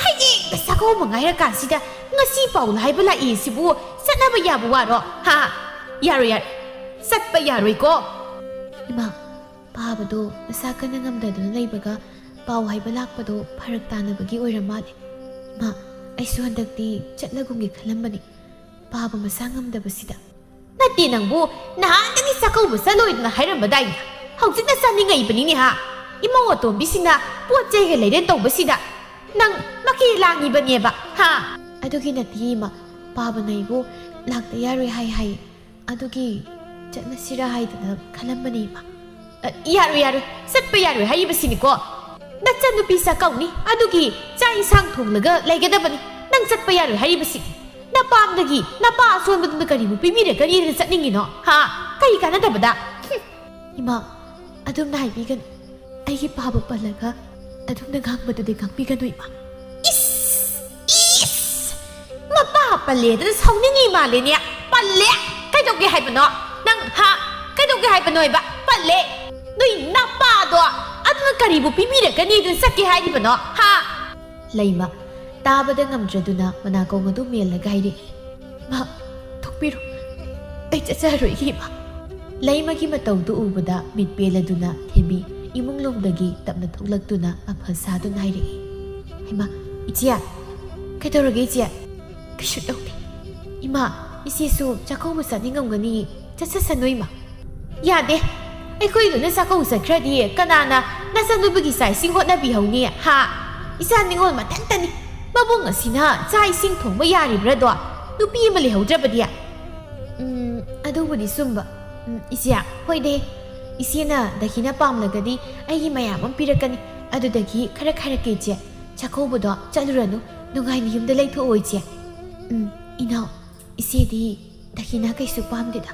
ꯍꯌꯦꯡꯗ ꯆꯥꯛꯀꯧꯕ ꯉꯥꯏꯔꯀꯥꯟꯁꯤꯗ ꯉꯁꯤ ꯄꯥꯎ ꯍꯥꯏꯕ ꯂꯥꯛꯏ ꯁꯤꯕꯨ ꯆꯠꯅꯕ ꯌꯥꯕ ꯋꯥꯔꯣ? ꯍꯥ? ꯌꯥꯔꯣꯏ, ꯌꯥꯔꯣꯏ꯫ ꯆꯠꯄ ꯌꯥꯔꯣꯏꯀꯣ꯫" "ꯏꯃꯥ, ꯄꯥꯕꯗꯣ ꯃꯁꯥ ꯀꯟꯅ ꯉꯝꯗꯗꯨꯅ ꯂꯩꯕꯒ ꯄꯥꯎ ꯍꯥꯏꯕ ꯂꯥꯛꯄꯗꯣ ꯐꯔꯛ ꯇꯥꯅꯕꯒꯤ ꯑꯣꯏꯔ ꯃꯥꯜꯂꯦ꯫ ꯏꯃꯥ, ꯑꯩꯁꯨ ꯍꯟꯗꯛꯇꯤ ꯆꯠꯂꯒꯨꯝꯒꯦ ꯈꯜꯂꯝꯕꯅꯤ, ꯄꯥꯕ ꯃꯁꯥ ꯉꯝꯗꯕꯁꯤꯗ꯫" "ꯅꯠꯇꯦ ꯅꯪꯕꯨ, ꯅꯍꯥꯟꯗꯒꯤ ꯆꯥꯛꯀꯧꯕ ꯆꯠꯂꯣꯏꯗꯅ ꯍꯥꯏꯔꯝꯕꯗꯥꯏꯅꯦ? ꯍꯧꯖꯤꯛꯅ ꯆꯠꯅꯤꯡꯉꯛꯏꯕꯅꯤꯅꯦ ꯍꯥ? ꯏꯃꯧ ꯑꯇꯣꯝꯕꯤꯁꯤꯅ ꯄꯣꯠ ꯆꯩꯒ ꯂꯩꯔꯦꯟ ꯇꯧꯕꯁꯤꯗ ꯅꯪ ꯃꯈꯩ ꯂꯥꯡꯉꯤꯕꯅꯦꯕ ꯍꯥ?" "ꯑꯗꯨꯒꯤ ꯅꯠꯇꯦ ꯏꯃꯥ, ꯄꯥꯕꯅ ꯑꯩꯕꯨ ꯂꯥꯛꯇ ꯌꯥꯔꯣꯏ ꯍꯥꯏ ꯍꯥꯏ꯫ ꯑꯗꯨꯒꯤ ꯆꯠꯂꯁꯤꯔꯥ ꯍꯥꯏꯗꯅ ꯈꯜꯂꯝꯕꯅꯦ ꯏꯃꯥ꯫" "ꯑ, ꯌꯥꯔꯣꯏ, ꯌꯥꯔꯣꯏ, ꯆꯠꯄ ꯌꯥꯔꯣꯏ ꯍꯥꯏꯔꯤꯕꯁꯤꯅꯤꯀꯣ꯫ ꯅꯆꯟꯅꯨꯄꯤ ꯆꯥꯛꯀꯧꯅꯤ, ꯑꯗꯨꯒꯤ ꯆꯥꯛ ꯏꯟꯁꯥꯡ ꯊꯣꯡꯂꯒ ꯂꯩꯒꯗꯕꯅꯤ꯫ ꯅꯪ ꯆꯠꯄ ꯌꯥꯔꯣꯏ ꯍꯥꯏꯔꯤꯕꯁꯤꯅꯤ꯫ ꯅꯄꯥꯝꯗꯒꯤ ꯅꯄꯥ ꯑꯁꯣꯟꯕꯗꯨꯅ ꯀꯔꯤꯕꯨ ꯄꯤꯕꯤꯔꯛꯀꯅꯤꯗꯅ ꯆꯠꯅꯤꯡꯉꯤꯅꯣ? ꯍꯥ? ꯀꯔꯤ ꯀꯥꯟꯅꯗꯕꯗ?" "ꯍꯨꯝ, ꯏꯃꯥ, ꯑꯗꯨꯝꯅ ꯍꯥꯏꯕꯤꯒꯅꯨ꯫ ꯑꯩꯒꯤ ꯄꯥꯕ ꯄꯜꯂꯒ ꯑꯗꯨꯝꯅ ꯉꯥꯡꯕꯗꯨꯗꯤ ꯉꯥꯡꯕꯤꯒꯅꯨ, ꯏꯃꯥ꯫" "ꯏꯁ! ꯏꯁ! ꯃꯄꯥ ꯄꯜꯂꯦꯗꯅ ꯁꯥꯎꯅꯤꯡꯉꯤ ꯃꯥꯜꯂꯦꯅꯦ꯫ ꯄꯜꯂꯦ? ꯀꯩꯗꯧꯒꯦ ꯍꯥꯏꯕꯅꯣ? ꯅꯪ, ꯍꯥ? ꯀꯩꯗꯧꯒꯦ ꯀꯩ ꯍꯥꯏꯕꯅꯣ ꯍꯥꯏꯕ? ꯄꯜꯂꯦ꯫ ꯅꯣꯏ ꯅꯄꯥꯗꯣ ꯑꯗꯨꯅ ꯀꯔꯤꯕꯨ ꯄꯤꯕꯤꯔꯛꯀꯅꯤ ꯑꯗꯨꯅ ꯆꯠꯀꯦ ꯍꯥꯏꯔꯤꯕꯅꯣ? ꯍꯥ? ꯂꯩꯃ ꯇꯥꯕꯗ ꯉꯝꯗ꯭ꯔꯗꯨꯅ ꯃꯅꯥꯀꯣꯡ ꯑꯗꯨ ꯃꯦꯜꯂꯒ ꯍꯥꯏꯔꯛꯏ, "ꯃꯥ, ꯊꯣꯛꯄꯤꯔꯣ꯫ ꯑꯩ ꯆꯠꯆꯔꯣꯏꯒꯦ, ꯏꯃꯥ꯫" ꯂꯩꯃꯒꯤ ꯃꯇꯧꯗꯨ ꯎꯕꯗ ꯃꯤꯠ ꯄꯦꯜꯂꯗꯨꯅ ꯊꯦꯝꯕꯤ ꯏꯃꯨꯡ ꯂꯣꯝꯗꯒꯤ ꯇꯞꯅ ꯊꯣꯛꯂꯛꯇꯨꯅ ꯑꯐ ꯁꯥꯗꯨꯅ ꯍꯥꯏꯔꯛꯏ, "ꯍꯩꯃꯥ, ꯏꯆꯦ, ꯀꯩꯗꯧꯔꯒꯦ ꯏꯆꯦ?" "ꯀꯩꯁꯨ ꯇꯧꯗꯦ꯫ ꯏꯃꯥ, ꯏꯆꯦꯁꯨ ꯆꯥꯛꯀꯧꯕ ꯆꯠꯅꯤꯡꯉꯝꯒꯅꯤ, ꯆꯠꯆꯁꯅꯨ ꯏꯃꯥ꯫" "ꯌꯥꯗꯦ꯫ ꯑꯩꯈꯣꯏ ꯂꯣꯏꯅ ꯆꯥꯛꯀꯧꯕ ꯆꯠꯈ꯭ꯔꯗꯤ ꯀꯅꯥꯅ ꯅꯆꯥꯅꯨꯄꯤꯒꯤ ꯆꯥꯛ ꯏꯁꯤꯡ ꯍꯣꯠꯅꯕꯤꯍꯧꯅꯤ, ꯍꯥ? ꯏꯆꯥ ꯅꯤꯉꯣꯜ ꯃꯊꯟꯇꯅꯤ꯫ ꯃꯕꯨꯡ ꯑꯁꯤꯅ ꯆꯥꯛ ꯏꯁꯤꯡ ꯊꯣꯡꯕ ꯌꯥꯔꯤꯕ꯭ꯔꯥꯗꯣ? ꯅꯨꯄꯤ ꯑꯃ ꯂꯩꯍꯧꯗ꯭ꯔꯕꯗꯤ?" "ꯎꯝ, ꯑꯗꯨꯕꯨꯗꯤ ꯆꯨꯝꯕ꯫ ꯎꯝ, ꯏꯆꯦ, ꯍꯣꯏꯗꯦ꯫ ꯏꯆꯦꯅ ꯗꯈꯤꯅ ꯄꯥꯝꯂꯒꯗꯤ ꯑꯩꯒꯤ ꯃꯌꯥꯝ ꯑꯃ ꯄꯤꯔꯛꯀꯅꯤ꯫ ꯑꯗꯨꯗꯒꯤ ꯈꯔ ꯈꯥꯏꯔꯛꯀꯦ ꯏꯆꯦ꯫ ꯆꯥꯛꯀꯧꯕꯗꯣ ꯆꯠꯂꯨꯔꯅꯨ꯫ ꯅꯨꯡꯉꯥꯏꯅ ꯌꯨꯝꯗ ꯂꯩꯊꯣꯛꯑꯣ ꯏꯆꯦ꯫" "ꯎꯝ, ꯏꯅꯥꯎ, ꯏꯆꯦꯗꯤ ꯗꯈꯤꯅ ꯀꯩꯁꯨ ꯄꯥꯝꯗꯦꯗ꯫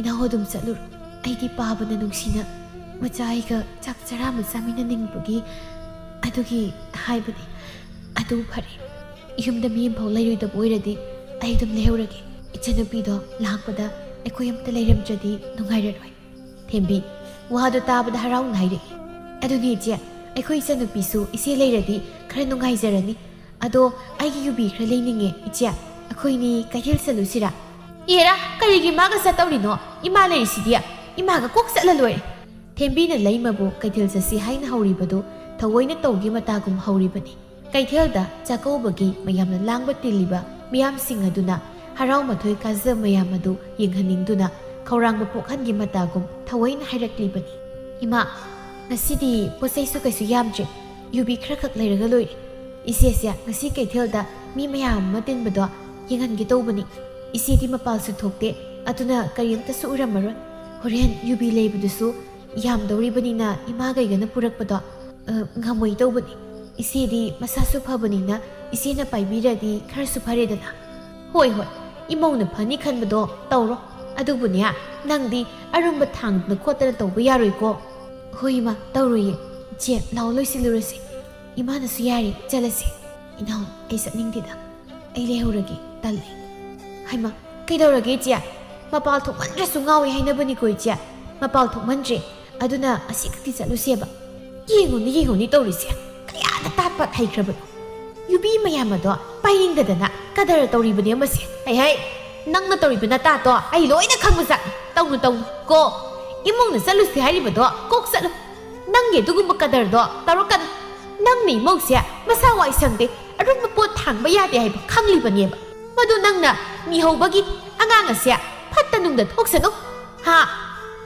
ꯏꯅꯥꯎ ꯑꯗꯨꯝ ꯆꯠꯂꯨꯔꯣ꯫ ꯑꯩꯗꯤ ꯄꯥꯕꯅ ꯅꯨꯡꯁꯤꯅ ꯃꯆꯥ ꯑꯩꯒ ꯆꯥꯛ ꯆꯔꯥ ꯑꯃ ꯆꯥꯃꯤꯟꯅꯅꯤꯡꯕꯒꯤ ꯑꯗꯨꯒꯤ ꯍꯥꯏꯕꯅꯤ꯫ ꯑꯗꯨ ꯐꯔꯦ꯫ ꯌꯨꯝꯗ ꯃꯤ ꯑꯃꯐꯥꯎ ꯂꯩꯔꯣꯏꯗꯕ ꯑꯣꯏꯔꯗꯤ ꯑꯩ ꯑꯗꯨꯝ ꯂꯩꯍꯧꯔꯒꯦ꯫ ꯏꯆꯟꯅꯨꯄꯤꯗꯣ ꯂꯥꯛꯄꯗ ꯑꯩꯈꯣꯏ ꯑꯝꯇ ꯂꯩꯔꯝꯗ꯭ꯔꯗꯤ ꯅꯨꯡꯉꯥꯏꯔꯔꯣꯏ꯫" ꯊꯦꯝꯕꯤ ꯋꯥꯗꯨ ꯇꯥꯕꯗ ꯍꯔꯥꯎꯅ ꯍꯥꯏꯔꯛꯏ, "ꯑꯗꯨꯅꯤ ꯏꯆꯦ, ꯑꯩꯈꯣꯏ ꯏꯆꯟꯅꯨꯄꯤꯁꯨ ꯏꯆꯦ ꯂꯩꯔꯗꯤ ꯈꯔ ꯅꯨꯡꯉꯥꯏꯖꯔꯅꯤ꯫ ꯑꯗꯣ ꯑꯩꯒꯤ ꯌꯨꯕꯤ ꯈꯔ ꯂꯩꯅꯤꯡꯉꯦ ꯏꯆꯦ, ꯑꯩꯈꯣꯏꯅꯤ ꯀꯩꯊꯦꯜ ꯆꯠꯂꯨꯁꯤꯔꯥ?" "ꯑꯦꯔꯥ, ꯀꯔꯤꯒꯤ ꯃꯥꯒ ꯆꯠꯇꯧꯔꯤꯅꯣ? ꯏꯃꯥ ꯂꯩꯔꯤꯁꯤꯗꯤ꯫ ꯏꯃꯥꯒ ꯀꯣꯛ ꯆꯠꯂ ꯂꯣꯏꯔꯦ꯫" ꯊꯦꯝꯕꯤꯅ ꯂꯩꯃꯕꯨ ꯀꯩꯊꯦꯜ ꯆꯠꯁꯤ ꯍꯥꯏꯅ ꯍꯧꯔꯤꯕꯗꯨ ꯊꯑꯣꯏꯅ ꯇꯧꯒꯦ ꯃꯇꯥꯒꯨꯝ ꯍꯧꯔꯤꯕꯅꯤ꯫ ꯀꯩꯊꯦꯜꯗ ꯆꯥꯛꯀꯧꯕꯒꯤ ꯃꯌꯥꯝꯅ ꯂꯥꯡꯕ ꯇꯤꯜꯂꯤꯕ ꯃꯤꯌꯥꯝꯁꯤꯡ ꯑꯗꯨꯅ ꯍꯔꯥꯎ ꯃꯊꯣꯏ ꯀꯥꯖ ꯃꯌꯥꯝ ꯑꯗꯨ ꯌꯦꯡꯍꯟꯅꯤꯡꯗꯨꯅ ꯈꯧꯔꯥꯡꯕ ꯄꯣꯛꯍꯟꯒꯦ ꯃꯇꯥꯒꯨꯝ ꯊꯑꯣꯏꯅ ꯍꯥꯏꯔꯛꯂꯤꯕꯅꯤ꯫ "ꯏꯃꯥ, ꯉꯁꯤꯗꯤ ꯄꯣꯠ ꯆꯩꯁꯨ ꯀꯩꯁꯨ ꯌꯥꯝꯗ꯭ꯔꯦ꯫ ꯌꯨꯕꯤ ꯈꯔꯈꯛ ꯂꯩꯔꯒ ꯂꯣꯏꯔꯦ꯫ ꯏꯆꯦꯁꯦ ꯉꯁꯤ ꯀꯩꯊꯦꯜꯗ ꯃꯤ ꯃꯌꯥꯝ ꯑꯃ ꯇꯤꯟꯕꯗꯣ ꯌꯦꯡꯍꯟꯒꯦ ꯇꯧꯕꯅꯤ꯫ ꯏꯆꯦꯗꯤ ꯃꯄꯥꯜꯁꯨ ꯊꯣꯛꯇꯦ, ꯑꯗꯨꯅ ꯀꯔꯤꯝꯇꯁꯨ ꯎꯔꯝꯃꯔꯣꯏ꯫ ꯍꯣꯔꯦꯟ ꯌꯨꯕꯤ ꯂꯩꯕꯗꯨꯁꯨ ꯌꯥꯝꯗꯧꯔꯤꯕꯅꯤꯅ ꯏꯃꯥꯒꯩꯒꯅ ꯄꯨꯔꯛꯄꯗꯣ, ꯑ, ꯉꯝꯃꯣꯏ ꯇꯧꯕꯅꯤ꯫ ꯏꯆꯦꯗꯤ ꯃꯁꯥꯁꯨ ꯐꯕꯅꯤꯅ ꯏꯆꯦꯅ ꯄꯥꯏꯕꯤꯔꯗꯤ ꯈꯔꯁꯨ ꯐꯔꯦꯗꯅ꯫" "ꯍꯣꯏ, ꯍꯣꯏ, ꯏꯃꯧꯅ ꯐꯅꯤ ꯈꯟꯕꯗꯣ ꯇꯧꯔꯣ꯫ ꯑꯗꯨꯕꯨꯅꯦ, ꯅꯪꯗꯤ ꯑꯔꯨꯝꯕ ꯊꯥꯡꯗꯅ ꯈꯣꯠꯇꯅ ꯇꯧꯕ ꯌꯥꯔꯣꯏꯀꯣ꯫" "ꯍꯣꯏ ꯏꯃꯥ, ꯇꯧꯔꯣꯏꯌꯦ꯫ ꯏꯆꯦ, ꯂꯥꯛꯑꯣ, ꯂꯣꯏꯁꯤꯜꯂꯨꯔꯁꯤ꯫ ꯏꯃꯥꯅꯁꯨ ꯌꯥꯔꯦ, ꯆꯠꯂꯁꯤ꯫" "ꯏꯅꯥꯎ, ꯑꯩ ꯆꯠꯅꯤꯡꯗꯦꯗ꯫ ꯑꯩ ꯂꯩꯍꯧꯔꯒꯦ, ꯇꯜꯂꯦ꯫" "ꯍꯩꯃꯥ, ꯀꯩꯗꯧꯔꯒꯦ ꯏꯆꯦ? ꯃꯄꯥꯜ ꯊꯣꯛꯃꯟꯗ꯭ꯔꯁꯨ ꯉꯥꯎꯏ ꯍꯥꯏꯅꯕꯅꯤꯀꯣ ꯏꯆꯦ꯫ ꯃꯄꯥꯜ ꯊꯣꯛꯃꯟꯗ꯭ꯔꯦ꯫ ꯑꯗꯨꯅ ꯑꯁꯤ ꯈꯛꯇꯤ ꯆꯠꯂꯨꯁꯦꯕ꯫ ꯌꯦꯡꯉꯨꯅꯤ, ꯌꯦꯡꯉꯨꯅꯤ ꯇꯧꯔꯤꯁꯦ꯫ ꯀꯌꯥꯗ ꯇꯥꯠ ꯄꯥꯠ ꯍꯩꯈ꯭ꯔꯕꯅꯣ? ꯌꯨꯕꯤ ꯃꯌꯥꯝ ꯑꯗꯣ ꯄꯥꯏꯅꯤꯡꯗꯗꯅ ꯀꯗꯔ ꯇꯧꯔꯤꯕꯅꯦ ꯃꯁꯦ꯫ ꯍꯩ ꯍꯩ, ꯅꯪꯅ ꯇꯧꯔꯤꯕ ꯅꯇꯥꯠꯇꯣ ꯑꯩ ꯂꯣꯏꯅ ꯈꯪꯕꯖꯥꯠꯅꯤ꯫ ꯇꯧꯅꯨ, ꯇꯧꯅꯨ ꯀꯣ꯫ ꯏꯃꯨꯡꯗ ꯆꯠꯂꯨꯁꯦ ꯍꯥꯏꯔꯤꯕꯗꯣ ꯀꯣꯛ ꯆꯠꯂꯨ꯫ ꯅꯪꯒꯤ ꯑꯗꯨꯒꯨꯝꯕ ꯀꯗꯔꯗꯣ ꯇꯧꯔꯛꯀꯅꯨ꯫ ꯅꯪꯅ ꯏꯃꯧꯁꯦ ꯃꯁꯥ ꯋꯥꯏ ꯁꯪꯗꯦ, ꯑꯔꯨꯝꯕ ꯄꯣꯠ ꯊꯥꯡꯕ ꯌꯥꯗꯦ ꯍꯥꯏꯕ ꯈꯪꯂꯤꯕꯅꯦꯕ꯫ ꯃꯗꯨ ꯅꯪꯅ ꯃꯤꯍꯧꯕꯒꯤ ꯑꯉꯥꯡ ꯑꯁꯦ ꯐꯠꯇ ꯅꯨꯡꯗ ꯊꯣꯛꯁꯅꯨ꯫ ꯍꯥ?